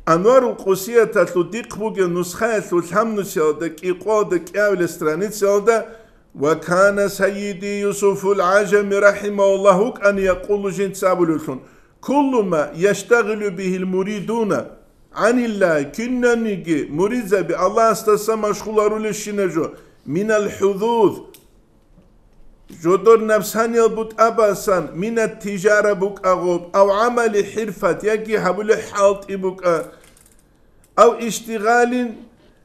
Анварул Къусияталъул дихъ бугеб нусхаялъул лъабнусиялда, кӀикъоялда, кӀиабилеб страницаялда, «Ва кана сайиди Юсуфул ГӀажами рахӀимагьуллагь вукӀана якъулу жинца абулевлъун: Куллу ма яштагъилу бигьил муридуна гӀаниллагь, кинаниги муридзаби Аллагьасдаса машгъуларулелщина жо, минал хӀузуз, жодор напсаниял бутӀабасан, минат тижара букӀа гъоб, ав гӀамали хӀирфат, яги гьабулеб хӀалтӀи букӀа, ав иштигъалин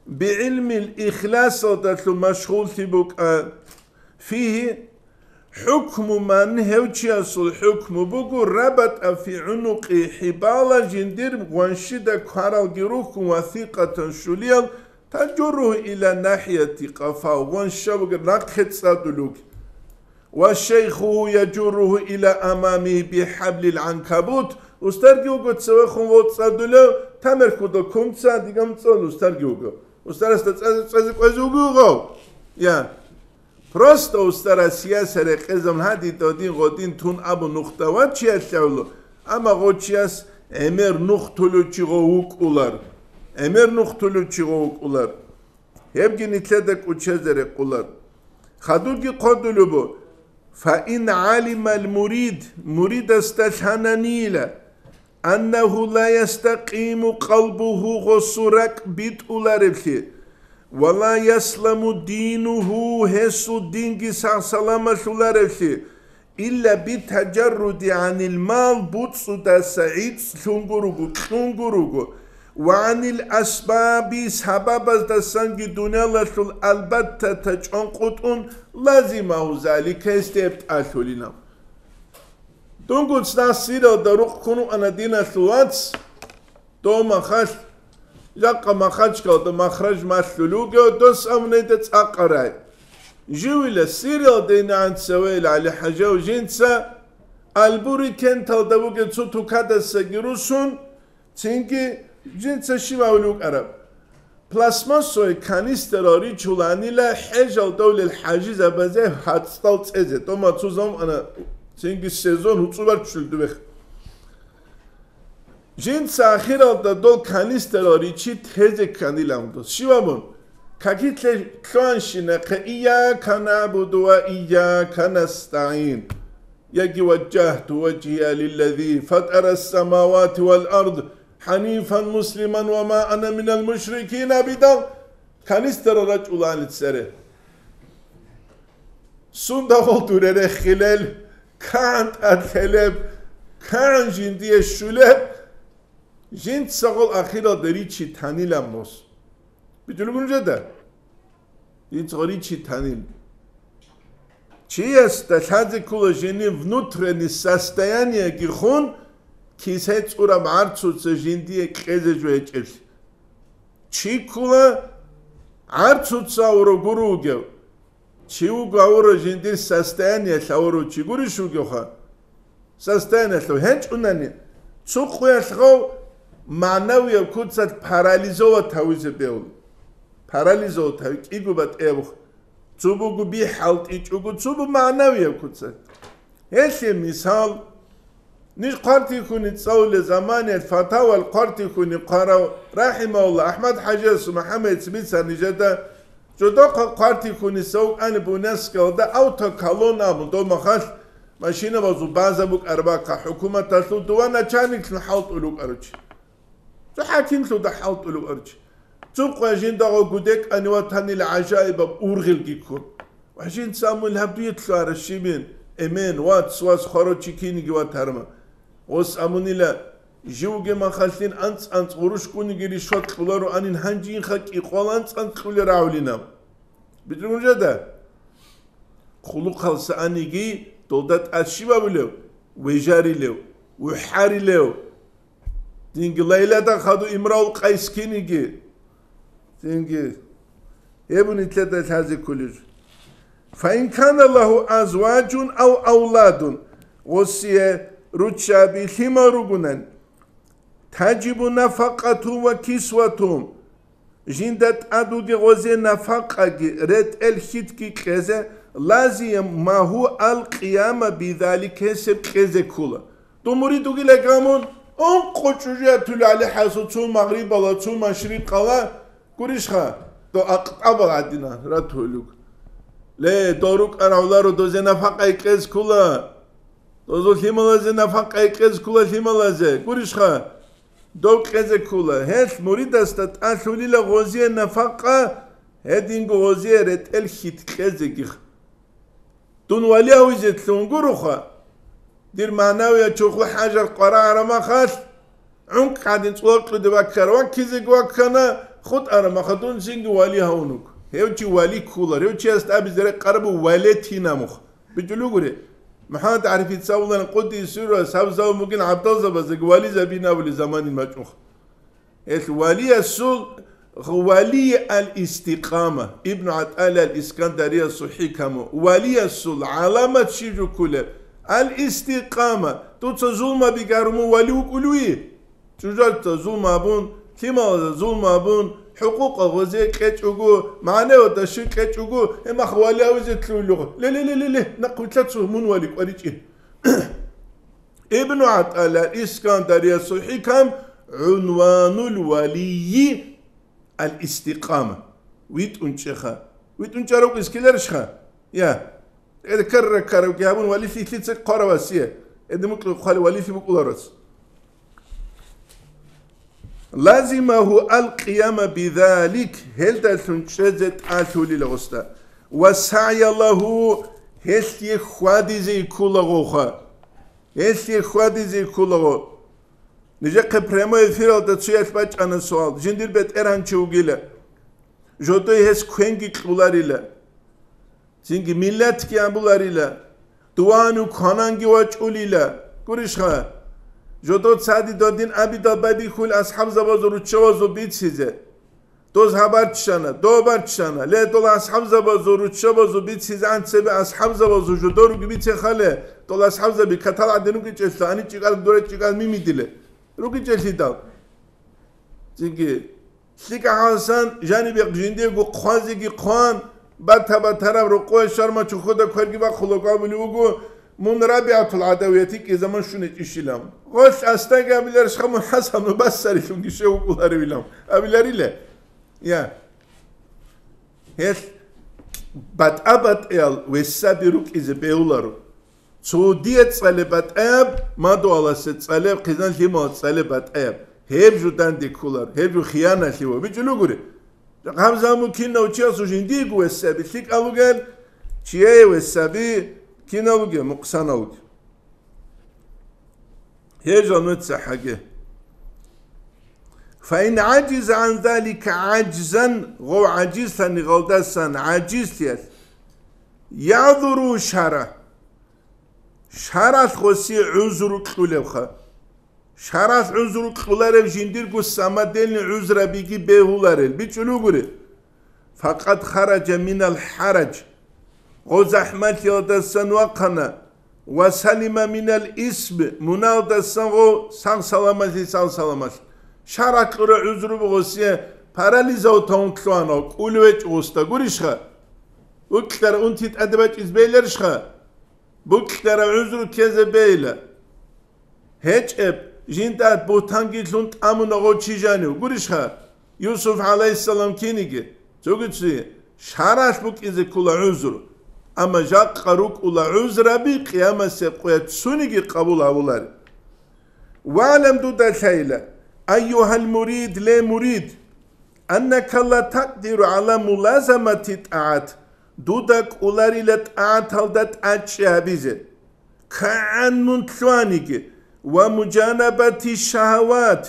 бигӀилмил ихласалдалъун машгъуллъи букӀа, фигьи хӀукму ман, гьев чиясул хӀукму буго, рабатӀа фи гӀунукъи, хӀибала жиндир гъваншида кваралги рухьун васикъатан щулиял, тажурругьу ила нахӀияти къафа, гъванша бугеб нахъе цӀадулуг. Ва шайхуху яжурругьу ила амамигьи бихӀаблил гӀанкабут, устарги вуго цевехун воцӀцӀадулев, тамерхуда кумца дигамцӀал устарги вуго. Устарасда цӀазе, цӀазе кӀвезе вуго гъов? Я. Просто устарас яса рекъезабун гьадин, додин, гъодин тун абун нухда вачиялъавлу, амма гъочияс гӀемер нух тулев чи гъов вукӀулар. ГӀемер нух тулев чи гъов вукӀулар. Гьебги нилъеда кӀучезе рекъулар. Хадурги хъодулеб бу: «Фа ин гӀалимал мурид», муридасда лъананила, «аннагьу ла ястакъиму къалбугьу», гъосул ракӀ битӀулареблъи, «ва ла ясламу динугьу», гьесул динги сагъ-саламалъулареблъи, «илла битажарруди гӀанил мал», буцӀцӀудаса гӀицӀлъунго руго, кьунго руго, «ва гӀанил асбаби», сабабаздасанги дуниялалъул албаттата чӀонкъутӀун, «лазимагьу залика», гьесде гьеб тӀалъулина. Дунгун цӀакъ Сириялда рукъ ккун вукӀана диналъул вац, дов махалъ, жакъа Махачкалда махраж малъулев вугев, дос амнайда цӀакъа рай. Живила Сириялда инегӀан цеве ил ГӀали-хӀажав жинца Албури кенталда вугев цо тукадасаги русун, цинги жинца щиб гьавулев вукӀараб. Пластмассовый канистрал ричуланила хӀежалда улел хӀажизабазе гьацӀдал цӀезе, тӀома цо замана цинги сезон гьуцӀубар ччулдубех. Жинца ахиралда дол канистрал ричи тезе кканилан дос. Щивабун? Какилъе лъугьанщинахъе: «Ийяка нагӀбуду ва ийяка настагӀин». Яги: «Ваджжагьту важгьия лиллази фатара ссамавати вал ард хӀанифан муслиман ва ма ана минал мушрикин», абидал, канистра рачӀулани цере. Сундагъул дуре рехилел, кагӀан тӀад лъелеб, кагӀан жиндие щулеб, жинцагъул ахиралда ричи танилан мос. Битулгун жеда? Жинцагъул ричи танил. Чиясда лъазе ккола жени внутренний состояниеги хун, кисай цӀураб гӀарцуца жиндие кьезе жо гьечӀеблъи. Чи ккола гӀарцуца аварав гуро вугев. Чи вуго аварав жиндир состояниялъ аварав чи гурищ вугевха? Состояниялъ гьечӀунани, цо къуялъ гъав магӀнавияб куцалъ парализовать гьавизе бегьула. Парализовать гьави кӀиго батӀияб бух. Цо буго би хӀалтӀичӀого, цо буго магӀнавияб куцалъ. Гьелъе мисал, ниж хъвартихьуни цӀалулел заманиялъ фатавал хъвартихьуни хъварав, рахӀимагьулла, АхӀмад-хӀажиясул МухӀаммадица бицана нижеда, жодохъа хъвартихьуни савкъани Буйнакскалда автоколонна абун дов махалъ машинабазул база букӀараб бахъа хӀукуматалъул дова начальниклъун хӀалтӀулев вукӀарав чи. Цо хӀакимлъуда хӀалтӀулев арчи. Цо къважиндагъа гудекъани ватанил гӀажаибаб ургъелги ккун. Ва жинца мун гьаб дуе лъугьараб щибин? Эмен, вац, вас, хварав чи киниги ватарма. Гъос абунила, жив вугеб махалъин анцӀ-анцӀ гъурущ ккуниги ришват кьолароанин, гьанжинха кӀикъвал анцӀ-анцӀ кьулел рагӀулин аб. БитӀун жада? Хъулухъалса аниги долда тӀад щиб абулев? Вежарилев, вухӀарилев. Динги Лайлада хаду имраул къайс киниги. Динги гьеб нилъеда лъазе кколеб. Фаин кана лагьу азважун ав авладун, гъосие руччаби лъимал ругунан, тажибу нафакъатун ва кисватун, жинда тӀад вугев гъозе нафакъаги, ретӀел хьитги кьезе, лазимагьу ал-къияма бидалик, гьесеб кьезе ккола. Дун мурид вугила гамун, ункъо чӀужу ятулел гӀали хӀасу, цо магърибала, цо машрикъала, гурищха, дов акътӀабал гӀадина ратулел руго. Ле, дов рукӀарав гьаларо, дозе нафакъа кьезе ккола. Дозул лъималазе нафакъа кьезе ккола лъималазе. Гурищха, дов кьезе ккола. Гьелъ муридасда тӀалъулила гъозие нафакъа, гьединго гъозие ретӀел хьит кьезегиха. Дун вали гьавизе лъун гуроха, дир магӀнавиячухъ хӀажар къварагӀараб махалъ, гӀункӀ гӀадин цӀолокьуде ваккара, ваккизеги ваккана, хутӀараб маха дун цинги вали гьавун вуго. Гьев чи вали кколар, гьев чиясда абизе рекъараб буго валетина мух. БичӀчӀулеб бугури, МухӀаммад ГӀарифица абуларин, къуддиса сирругьу, гьаб заман бугин гӀабдалзабазеги вализабин абулеб заманин бачӀунха. Гьелъ валиясул, валие ал-истикъама, Ибну ГӀатӀаилла ал-Искандариясул хӀикаму, валиясул гӀаламат щиб жо кколеб? Ал-истикъама, дуца зулмаби гьарун мун вали вукӀулев? ЧӀужалда зулма абун, лъималазда зулма абун, хӀукъукъа гъозе кьечӀого, магӀнавиятда щиб кьечӀого, гьеб мах вали гьавизе лъугьулев. Ле, ле, ле, ле, ле, нахъ вилълъа цо, мун вали кӀваричӀин. Ибну ГӀатӀаилла Искандариясул хӀикам, гӀунванул валийи ал-истикъама. ВитӀун чӀеха. ВитӀун чӀарав кӀискиларищха? Я. Эда карра-каравги гьабун валилъи лъица хъваравасие. Эда мукьу хъвали валилъи букӀуларас. Лазимагьу ал-къияма бидалик, гьелдалъун чӀезе тӀалъулила гъосда. Ва сагӀя лагьу, гьелъие хьвадизе кколагъоха. Гьелъие хьвадизе кколаго. Нижехъе прямой эфиралда цоялъ бачӀана суал, жиндир бетӀергьанчи вугила. Жодой гьес квенги кьуларила. Цинги миллатги абуларила. Дуванив квананги вачӀулила. Гурищха? Жодо цади додин абидал байбихьул асхӀабзабазул руччабазул бицизе. Доз гьаб барччана, доб барччана. Ле, дола асхӀабзабазул руччабазул бицизе анцебе асхӀабзабазул жодор руги бицехале, дола асхӀабзаби катал гӀадин ругичӀелъа, ани чӀикӀал дура чӀикӀал мимидиле. РугичӀелъидал. Цинги, лъикӀа гьасан жанибе жиндиего хъвазеги хъван, бата-батараб рокъове шарма чухуда кверги бахъулаго абулев вуго, мун РабигӀатул ГӀадавиятикӀе заман щунечӀищилан. Гъолъ астаги абиларищха мун ХӀасану Басарилъунги щев вукӀуларевилан? Абилариле? Я. Гьелъ батӀа-батӀиял весаби рукӀизе бегьуларо. Цо дие цӀалеб батӀаяб, мадугьаласе цӀалеб, хъизан лъималаз цӀалеб батӀаяб. Гьеб жо данде кколар, гьеб жо хияналъи ва бичӀчӀулугури. Гьаб замун кинав чиясул жиндиего весаби лъикӀал ругел, чияе весаби кинал ругел, мукъсанал ругел. Гьеб жо нуца хӀаге. Фаин гӀажиза гӀан залика гӀажзан, гъов гӀажизлъани гъалдасан гӀажизлъиялъ, ягӀзуру шара. Шаралъ гъосие гӀузру кьулебха. Шаралъ гӀузру кьуларев жиндирго самодельный гӀузрабиги бегьуларел. БичӀчӀулугури. Факъад хараджа минал хӀарадж. Гъо захӀмалъиялдасан вахъана. Ва салима минал исм. Муналдасан гъо сагъ-саламалъи сагъ-саламалъ. Шаралъ кьура гӀузру гъосие парализав тавун лъугьана, кӀулевечӀ гъосда гурищха? Букьара унти тӀаде бачӀиз бейларищха? Букьара гӀузру ккезе бейла. ГьечӀеб, жинда бугьтанги лъун тӀамуна гъов чи жанив, гурищха? Юсуф гӀалайгьиссалам киниги, цогицин шаралъ букӀизе ккола гӀузру, амма жакъа рукӀула гӀузраби къиямасеб къоялъ цониги къабул гьавулари. ВагӀлам, дуда лъайла, айюгьал мурид, ле мурид, аннака ла такъдиру гӀала мулазамати тӀагӀат, Дуда кӀоларила тӀагӀаталда тӀадчӀи гьабизе, кагӀан мун лъугьаниги, ва мужанабати шагьават,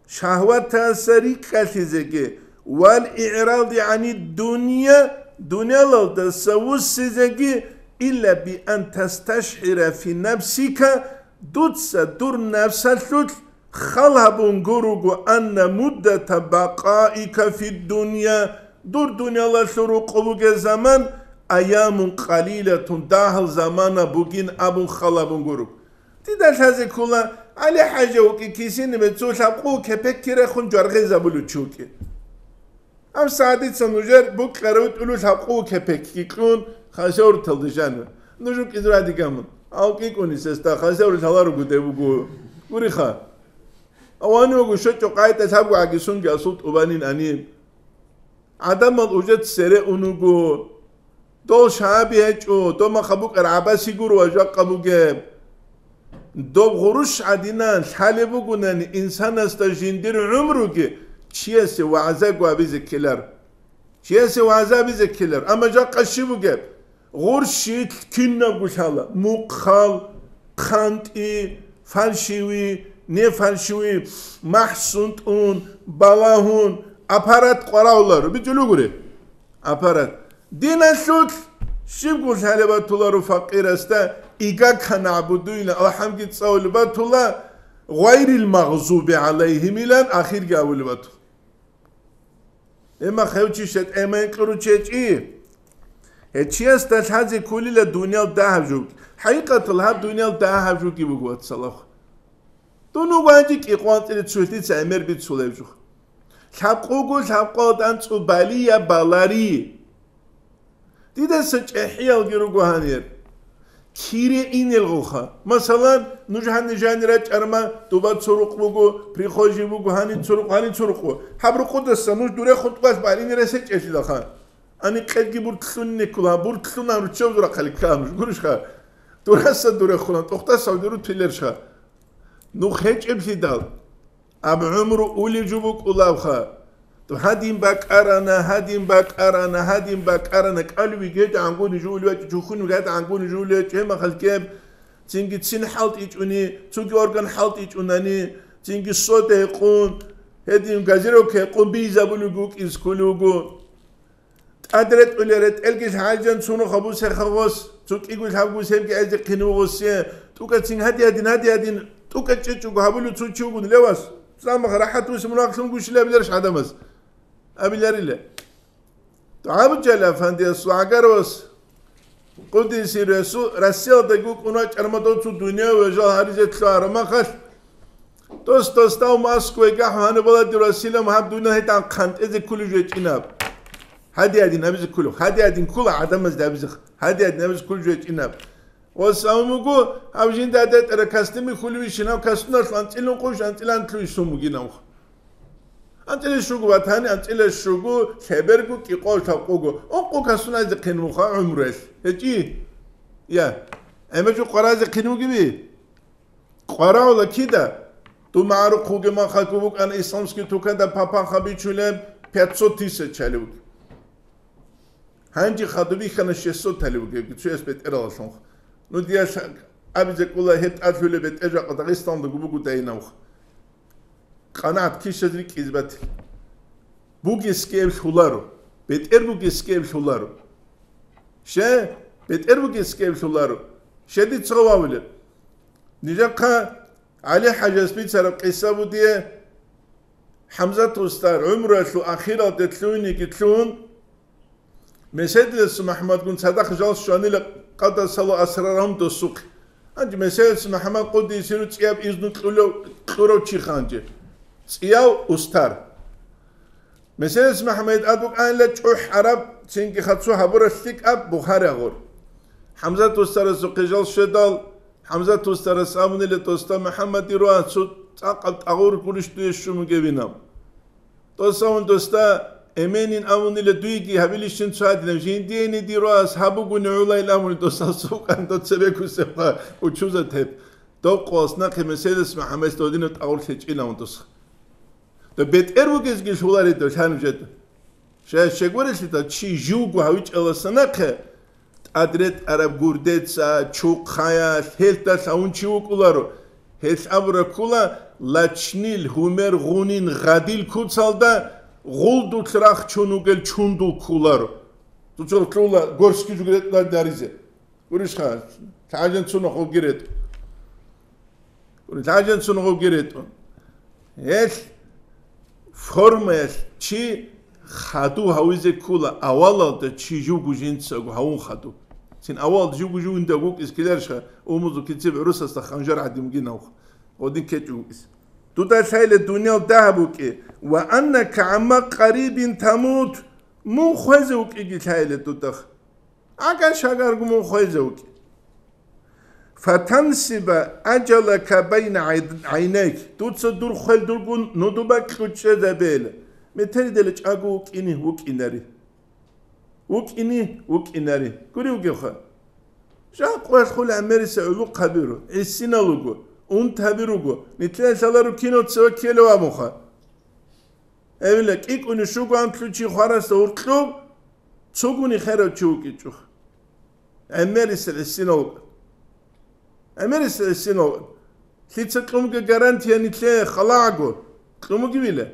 шагьватаса рикӀкӀалъизеги, вал игӀради гӀани дунья, дунялалдаса вуссизеги, илла би ан тасташгӀира фи нафсика, дуца дур напсалъулъ хал гьабун гуруго, анна муддата бакъаика фи дунья, дур дунялалъул рукъу бугеб заман, аямун къалилатун, дагьал замана бугин абун хал гьабун гуруго. Дида лъазе ккола, ГӀали-хӀажа вукӀи кисинибе цо лъабкъу кепекки рехун жваргъизабулев чи вукӀи. Гьаб сагӀдица нужер букьарав тӀулу лъабкъу кепекки кьун, хасавруталде жанив. Нуж вукӀизе радигамун. Алкъикъуни сесда хасавру лъаларого дев вуго. Гуриха. Авани вуго щочӀо къайда лъабго гӀагисунги асул тӀубанин анин. ГӀадамал уже цере унуго. Дол шагьаби гьечӀо, доб маха букӀар гӀабаси гуро ва жакъа бугеб. Доб гъурущ гӀадинан лъалеб бугунани инсанасда жиндир гӀумруги чиясе вагӀзаго абизе ккелар. Чиясе вагӀза абизе ккелар. Амма жакъа щиб бугеб? Гъурщи кинабго лъала: мухъал, хъантӀи, фальшивый, нефальшивый, махӀсун тӀун, балагьун, аппарат къварагьуларо. БичӀулугури? Аппарат. Диналъулъ щибго лъалеб батуларо факъирасда, игакана гӀабудуйна, алхӀамги цӀалулеб батула, гъайрил магъзуби гӀалайгьимилан ахирги абулеб батула. Эмма хев чи шетӀемай кьуру чечӀи. Гьечиясда лъазе кколила дуниял дагьаб жуг. ХӀакъикъатал гьаб дуниял дагьаб жуги буго, вацалахъ. Дун вуго гьанже кӀикъван анцӀила цойлъица гӀемер бицулеб жух. Лъабкъого лъабкъалда анцӀу балия балари. Дидаса чӀехӀиялги руго гьанир. Кире инелгъуха. Масалан, нуж гьанир жанир рачӀарма, дуба цо рукъ буго, прихожий буго, гьанин цо рукъ, гьанин цо рукъ. Гьаб рукъудаса нуж дурехун тӀубалъ баринира се чӀелъилаха. Ани къедги буртлъунни ккола, буртлъунан руччаб зурахъали ккан нуж, гурищха? Дураса дурехуна, тӀухъдаса дуру тилерщха? Нух гьечӀеблъидал. Аб гӀумру улев жо букӀулабха. Гьадин бакӀарана, гьадин бакӀарана, гьадин бакӀарана, кӀалуби гьедигӀангуни жо улев вачӀи, чухуни гьедигӀангуни жо улев вачӀи, гьеб махалъ гьеб, цинги цин хӀалтӀичӀуни, цоги орган хӀалтӀичӀунани, цинги сода гьекъун, гьедин газировка гьекъун бийизабулев вукӀиз кколев вуго. ТӀад ретӀулел ретӀелги лъагӀалжан цунухъа бусеха гъос, цо кӀиго лъабго себги гӀезехъин вугъусе, тӀукӀацин гьадиядин, гьадиядин, тӀукӀа чӀечӀого гьабулев цо чи вугун левас, цамах рахӀат вусе мунагьлъун гущилабиларищ гӀадамаз? Абиларила. ДугӀа бугела, афандияс, вагӀагарвас, Къудиси Расул, Россиялда гукӀун вачӀарма доцу дунияв ва жал гьаризе лъугьарамахалъ, дос-досдав Москваги гьанибала дир Расилам гьаб дуниял гьетӀан хъантӀезе ккулев жо гьечӀинаб. Гьадиядин абизе ккулев, гьадиядин ккула гӀадамазда абизе, гьадиядин абизе ккулев жо гьечӀинаб. Ва савмугу гьаб жинда датӀара кастими хьулевищин, гьав кастуналъ анцӀилан къуш, анцӀилан лъуй сумугинавха. АнцӀила щугу ватани, анцӀила щугу лъеберго кӀикъол лъабкъого. Ункъо касунайзе хъин муха гӀумруялъ. ГьечӀи? Я. ГӀемер жо къваразе хъин вугеви? Къварагьула кида? Ду магӀарухъ вугеб махалъго букӀана исламский тукада папаха бичулеб пятьсот тысяч гьале вугеб. Гьанже хадубихьана шестьсот гьале вугебги, цояс бетӀералалъунха. Ну, дияс абизе кӀула гьеб тӀад лъула бетӀер жакъа Дагъистаналдаго буго дайинавха. КъанагӀат кишаз рикӀкӀизе батила. Бугесги эб лъуларо. БетӀер бугесги эб лъуларо. Ще, бетӀер бугесги эб лъуларо. Ще дица гъов абулеб. Нижахъа ГӀали-хӀажас бицараб къиса бугие, ХӀамзат устар гӀумруялъул ахиралде лъугьинеги лъугьун, Меседилас МухӀаммадгун цадахъ жал щванила къадасалу асрарагьум досухъе. Гьанже Меседилас МухӀаммад къуддисе сирру цӀияб изну кьулев, кьурав чи ханже. ЦӀияв устар. Меседилас МухӀаммад абукӀанила чӀухӀараб, цинги хацу гьабураб лъикӀаб Бухари агъур. ХӀамзат устарасухъе жал щведал, ХӀамзат устарас абунила, доста МухӀаммад, диро цо цӀакъаб тӀагъур гурищ дуе щун бугебинаб. Досавун доста эменин абунила дуйги гьабилищин цо гьадинаб, жиндиени диро ас гьабугуни гӀулайил абуни досасукъан доцебекусебха учузат гьеб. Дов къоас нахъе Меседилас МухӀаммадас додинаб тӀагъур лъечӀинавун досха. Да бетӀер вугезги лъуларидав лъанужеда. Щай-, щай гурелъидал, чи живго гьавичӀаласа нахъе, тӀад ретӀараб гурдеца, чухъаялъ, гьелдалъ гьавун чи вукӀуларо. Гьелъ абураб ккола, лачнил, гьумер гъунин гъадил куцалда гъулдулъ рахчун вугел чундул кколаро. Дуца лъугьула горшки жугретӀ даризе. Гурищха, лъагӀалжан цунахъ вугеретӀ. Гури, лъагӀалжан цунахъ вугеретӀ. Гьелъ формаялъ чи хадув гьавизе ккола, авалалда чи живго жинцаго гьавун хадув. Цин авалалда живго жугьундаго вукӀиз ккеларищха, умузу кицеб гӀурусасда ханжар гӀадин вугин авха. Гъодин кечӀев вукӀиз. Дуда лъайла дуниял дагьаб вукӀи, ва аннака гӀамма къарибин тамут, мун хвезе вукӀиги лъайла дудах. Агар-шагарго мун хвезе вукӀи. Фатансиба ажалака байна гӀай-, гӀайнайк, дуца дур хвел дургун нудуба кьучӀезабейила. Метеридала чӀаго вукӀине вукӀинари. ВукӀине вукӀинари. Гури вугевха. Жакъуялъ хули гӀемериса гӀулухъ гьабиру, гӀисинал руго, унт гьабируго, нилъеда лъалару кино цеве ккелев абунха. Эвила, кӀикӀуни щуго анлъу чи хварасда гьуркьуб, цугуни херав чи вукӀичӀо. ГӀемерисел гӀисинал вукӀа. ГӀемерисел гӀисинал вукӀа. Лъица кьумги гарантия нилъее халагӀаго, кьумуги вила.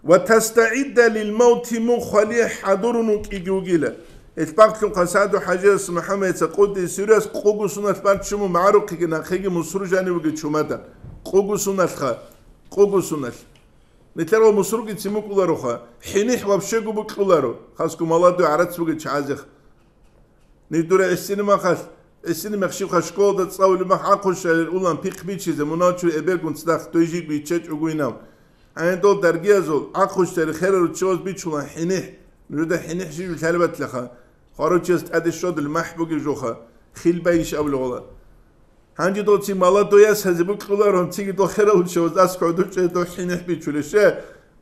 Ва тастагӀидда лил мавти, мун хвалихӀ хӀадурун вукӀиги вугила. Гьелъ бахълъун хъасаду хӀажияс МухӀаммадица къуддиса сирругьу къуго суналъ баччун мун магӀарухъеги нахъеги мусру жанив вугев чумадан. Къуго суналъха, къуго суналъ. Нилъер ва мусруги цин букӀулароха, хӀинихӀ вообще-го букӀуларо, хасго молодой гӀарац бугел чагӀазех. Ниж дура гӀисини махалъ, гӀисини мехщибха школада цӀалулеб мах гӀахъущайилан улан пихъ бичизе, мунагьал чури эбелгун цадахъ дой жиб биччачӀого инав. ГӀайдол даргиязул гӀахъущайри херал руччабаз бичулан хӀинихӀ, нужеда хӀинихӀ жив лъалебатлъаха, хварав чияс тӀаде щодул махӀ бугеб жоха, хил байищ абулеб гъола. Гьанже дол ци молодой ясазе букӀуларо, цинги дол херал руччабаз аскӀов дучӀе дол хӀинихӀ бичулеб, щай?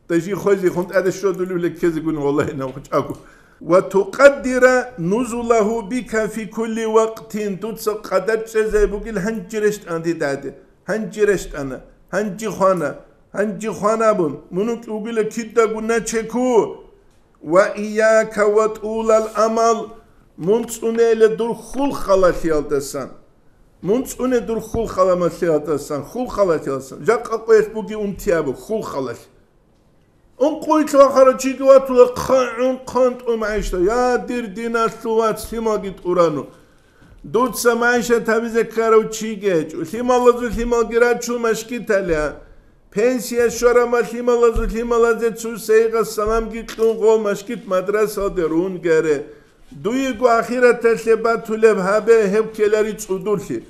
Дажи хвезехун тӀаде щодулев леккезегун валлагьинав гьучӀаго. Ва тукъаддира нузулагьу бика фи кулли вакътин, дуца къадар чӀезай бугел гьанже рещтӀана дидаде. Гьанже рещтӀана, гьанже хвана, гьанже хвана абун, мун вукӀугила кидаго начеку. Ва ияка ва тӀулал амал, мун цӀунейила дур хьул халалъиялдасан. Мун цӀуне дур хьул халамалъиялдасан, хьул халалъиялдасан. Жакъа къоялъ буги унти абу, хьул халалъ. Ункъуй лъугьа-хара чиги ватула, хъа-, гӀун-, хъантӀун магӀишда. Я, дир диналъул вац, лъималги тӀурану. Дуца магӀишат гьабизе ккарав чиги гьечӀо. Лъималазул лъималги рачун машгиталиа. Пенсия щварама лъималазул лъималазе цу сайгъас саламги кьун гъол машгит мадрасалде рун гьаре. Дуего ахираталъе батулеб гьабе гьеб ккелари цӀудуллъи.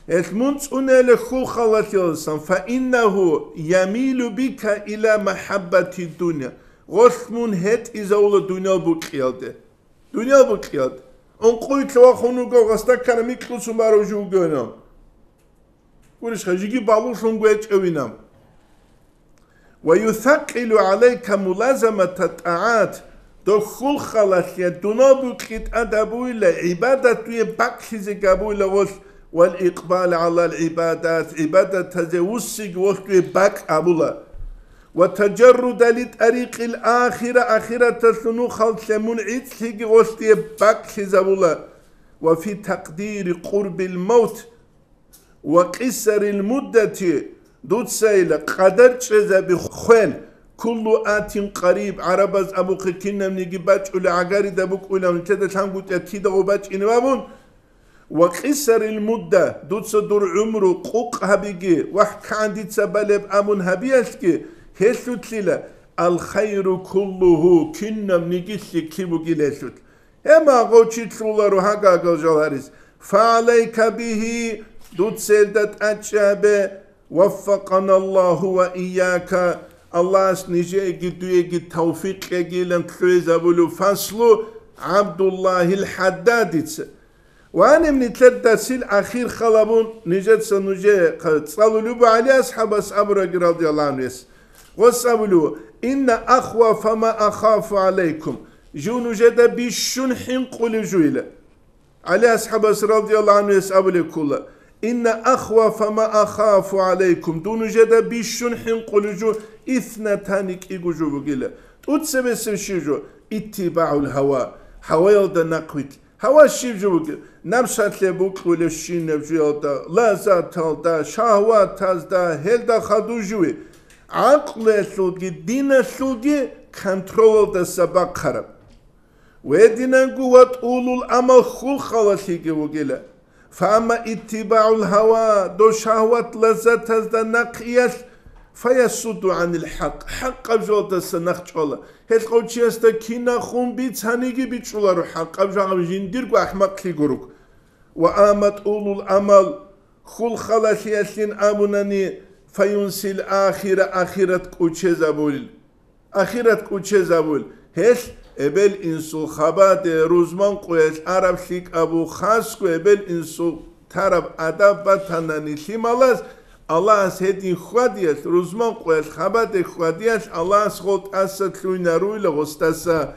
Гьелъ мун цӀунейила хьул халалъиялдасан, фаиннагьу ямилу бика иля махӀаббати дунъя. Гъолъ мун гьетӀизавула дуниял букьиялде. Дуниял букьиялде. Ункъуй лъугьа-хун вуго, гъасда ккана микьусун барав жо вугевинав. Гурищха, жиги балугълъун гьечӀевинав. Ва юсакъилу гӀалайка мулазамата тӀагӀат, дол хьул халалъе дунал букьи тӀад гьабуйла, гӀибадат дуе бакӀлъизе гьабуйла гъолъ, вал икъбал гӀалал гӀибадат, гӀибадатазе вуссиги гъолъ дуе бакӀ гьабула. Ва таджарруда ли тӀарикъил ахира, ахираталъул нухалъе мун гӀицӀлъиги гъолъ дуе бакӀлъизабула. Ва фи такъдири къурбил мавт, ва къисарил муддати, дуцайила къадар чӀезаби хвел, куллу атин къариб, гӀарабаз абухъе кинабниги бачӀули гӀагарида букӀуйлав нилъеда лъангутӀа кидаго бачӀинеб абун, ва къисарил мудда, дуца дур гӀумру къукъ гьабиги, вахӀ кагӀан дица балеб абун гьабиялъги, гьелъулъила, ал хайру куллугьу, кинабниги лъикӀлъи бугилелъул. Гьеб магъав чи лъуларо гьагагал жал гьарис. Фагьалайка бигьи, дуца гьелда тӀачӀабе, ваффакъаналлагьу ва ийяка, Аллагьас нижеги дуеги тавфикъ кьегилан лъугӀизабулев фаслу ГӀабдуллагьил ХӀаддадица. Ва гьаниб нилъер дарсил ахир халабун нижеца нужее цӀалулеб буго ГӀали асхӀабас абураги радияллагьу гӀангьу. Гъос абулев: «Инна ахвафа ма ахафу гӀалайкум». Жив нужеда бищун хӀинкъулев жуйила. ГӀали асхӀабас радияллагьу гӀангьу абулеб ккола: Инна ахвафа ма ахафу гӀалайкум, дун нужеда бищун хӀинкъулеб жо, иснатани, кӀиго жо бугила. ТӀоцебесеб щиб жо? ИттибагӀул гьава, гьаваялда нахъвилъ. Гьава щиб жо бугеб? Наб шалъе букьулебщинаб жоялда, лаззаталда, шагьватазда, гьелда хадув живе. ГӀакълуялъулги диналъулги контролалдаса бахъараб. Гьединанго ва тӀулул амал хьул халалъиги вугила. Фа амма иттибагӀул гьава, дов шагьват-лаззатазда нахъиялъ, фаясудду гӀанил хӀакъ, хӀакъаб жоялдаса нахъ чӀвала. Гьелъ гъов чиясда кинаб хун бицаниги бичӀчӀуларо, хӀакъаб жо гьав жиндирго ахӀмакълъи гуро. Ва амма тӀулул амал хьул халалъиялъин абунани, фаюнсил ахира, ахират кӀучезабулел. Ахират кӀучезабулел. Гьелъ эбел-инсул хабаде рузман къоялъ араб лъикӀабу, хасго эбел-инсул тараб адаб батанани лъималаз, Аллагьас гьедин хьвадиялъ, рузман къоялъ хабаде хьвадиялъ Аллагьас гъол тӀаса лъугьинаруйла гъосдаса.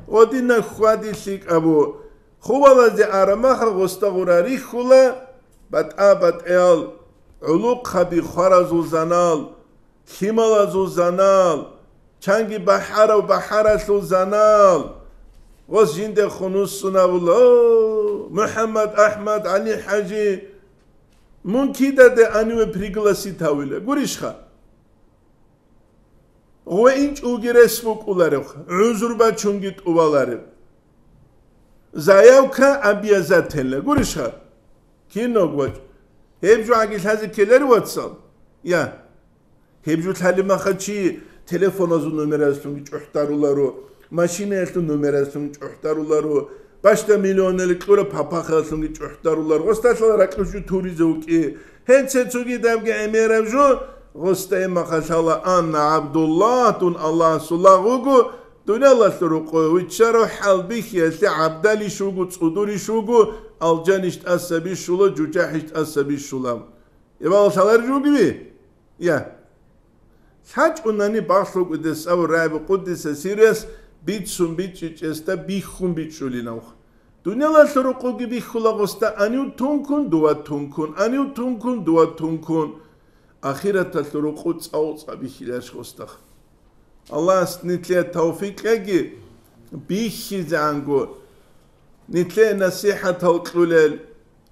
Гъодинаб хьвади лъикӀабу, хубалазде арамаха гъосда гъура рихьула батӀа-батӀиял, гӀулухъаби хваразул занал, лъималазул занал, чанги бахӀарав бахӀаралъул занал. Гъос жиндехун вуссунавула, о, МухӀаммад, АхӀмад, ГӀали ХӀажи, мун кидаде аниве пригласить гьавила, гурищха? Гъов инчӀого рес букӀуларев, гӀузру бачунги тӀубаларев. Заявка обязательно, гурищха? Киног вач. Гьеб жо гӀаги лъазе ккелари, вацал? Я. Гьеб жо лъалеб маха чи телефоназул номералъунги чӀухӀдаруларо, машинаялъул номералъунги чӀухӀдаруларо, бащда миллионали кьураб папахалъунги чӀухӀдаруларо, гъосдалъала ракьулъ жо туризе вукӀи. Гьеб цецогидабги гӀемераб жо, гъосда гьеб маха лъала: «Анна ГӀабдуллагь, дун Аллагьасул лагъ вуго, дуниялалъул рукъове виччарав хӀалбихьиялъе гӀабдалищ вуго, цӀудурищ вуго, алжанищ тӀаса бищула, жужахӀищ тӀаса бищула». Ибала лъаларищ вугеви? Я. ЛъачӀунани багълъугудес абу рагӀи къуддиса сирас бицун бичӀчӀичӀесда бихьун бичӀчӀулинавха. Дуниялалъул рукъуги бихьула гъосда анив тункун, дува тункун, анив тункун, дува тункун. Ахираталъул рукъу цӀа-цӀа бихьиларищ гъосда? Аллагьас нилъее тавфикъ кьеги, бихьизегӀанго, нилъее насихӀатал кьулел,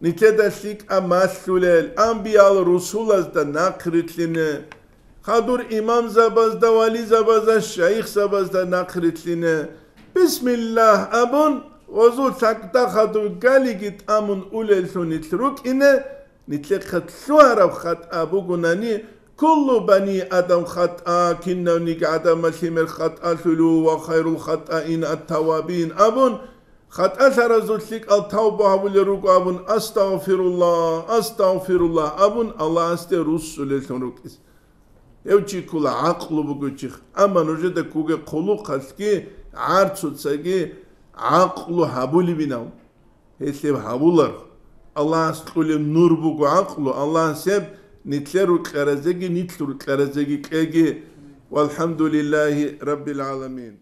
нилъеда лъикӀаб малъулел, анбиял-русулазда нахърилълъине, хадур имамзабазда, вализабазда, шайихзабазда нахърилълъине, бисмиллагь абун, гъозул лъакъда хадур галиги тӀамун улеллъун нилъ рукӀине, Нилъехъе лъугьараб хатӀа бугунани, куллу бани Адам хатӀа, кинавниги гӀадамал лъимер хатӀалъулев ва хайрул хатӀаин ат-тавабин абун, хатӀалъаразул лъикӀал тавба гьабулел руго абун, астагъфируллагь, астагъфируллагь абун, Аллагьасде руссулеллъун рукӀиз. Гьев чи ккола гӀакълу бугев чи, амма нужеда ккуге хъулухъалъги, гӀарцуцаги гӀакълу гьабулебинав. Гьелъ гьеб гьабулар, Аллагьас кьулеб нур буго гӀакълу, Аллагьас гьеб нилъер рукьаразеги, нилъ рукьаразеги кьеги. ВалхӀамдулиллагьи раббил гӀаламин.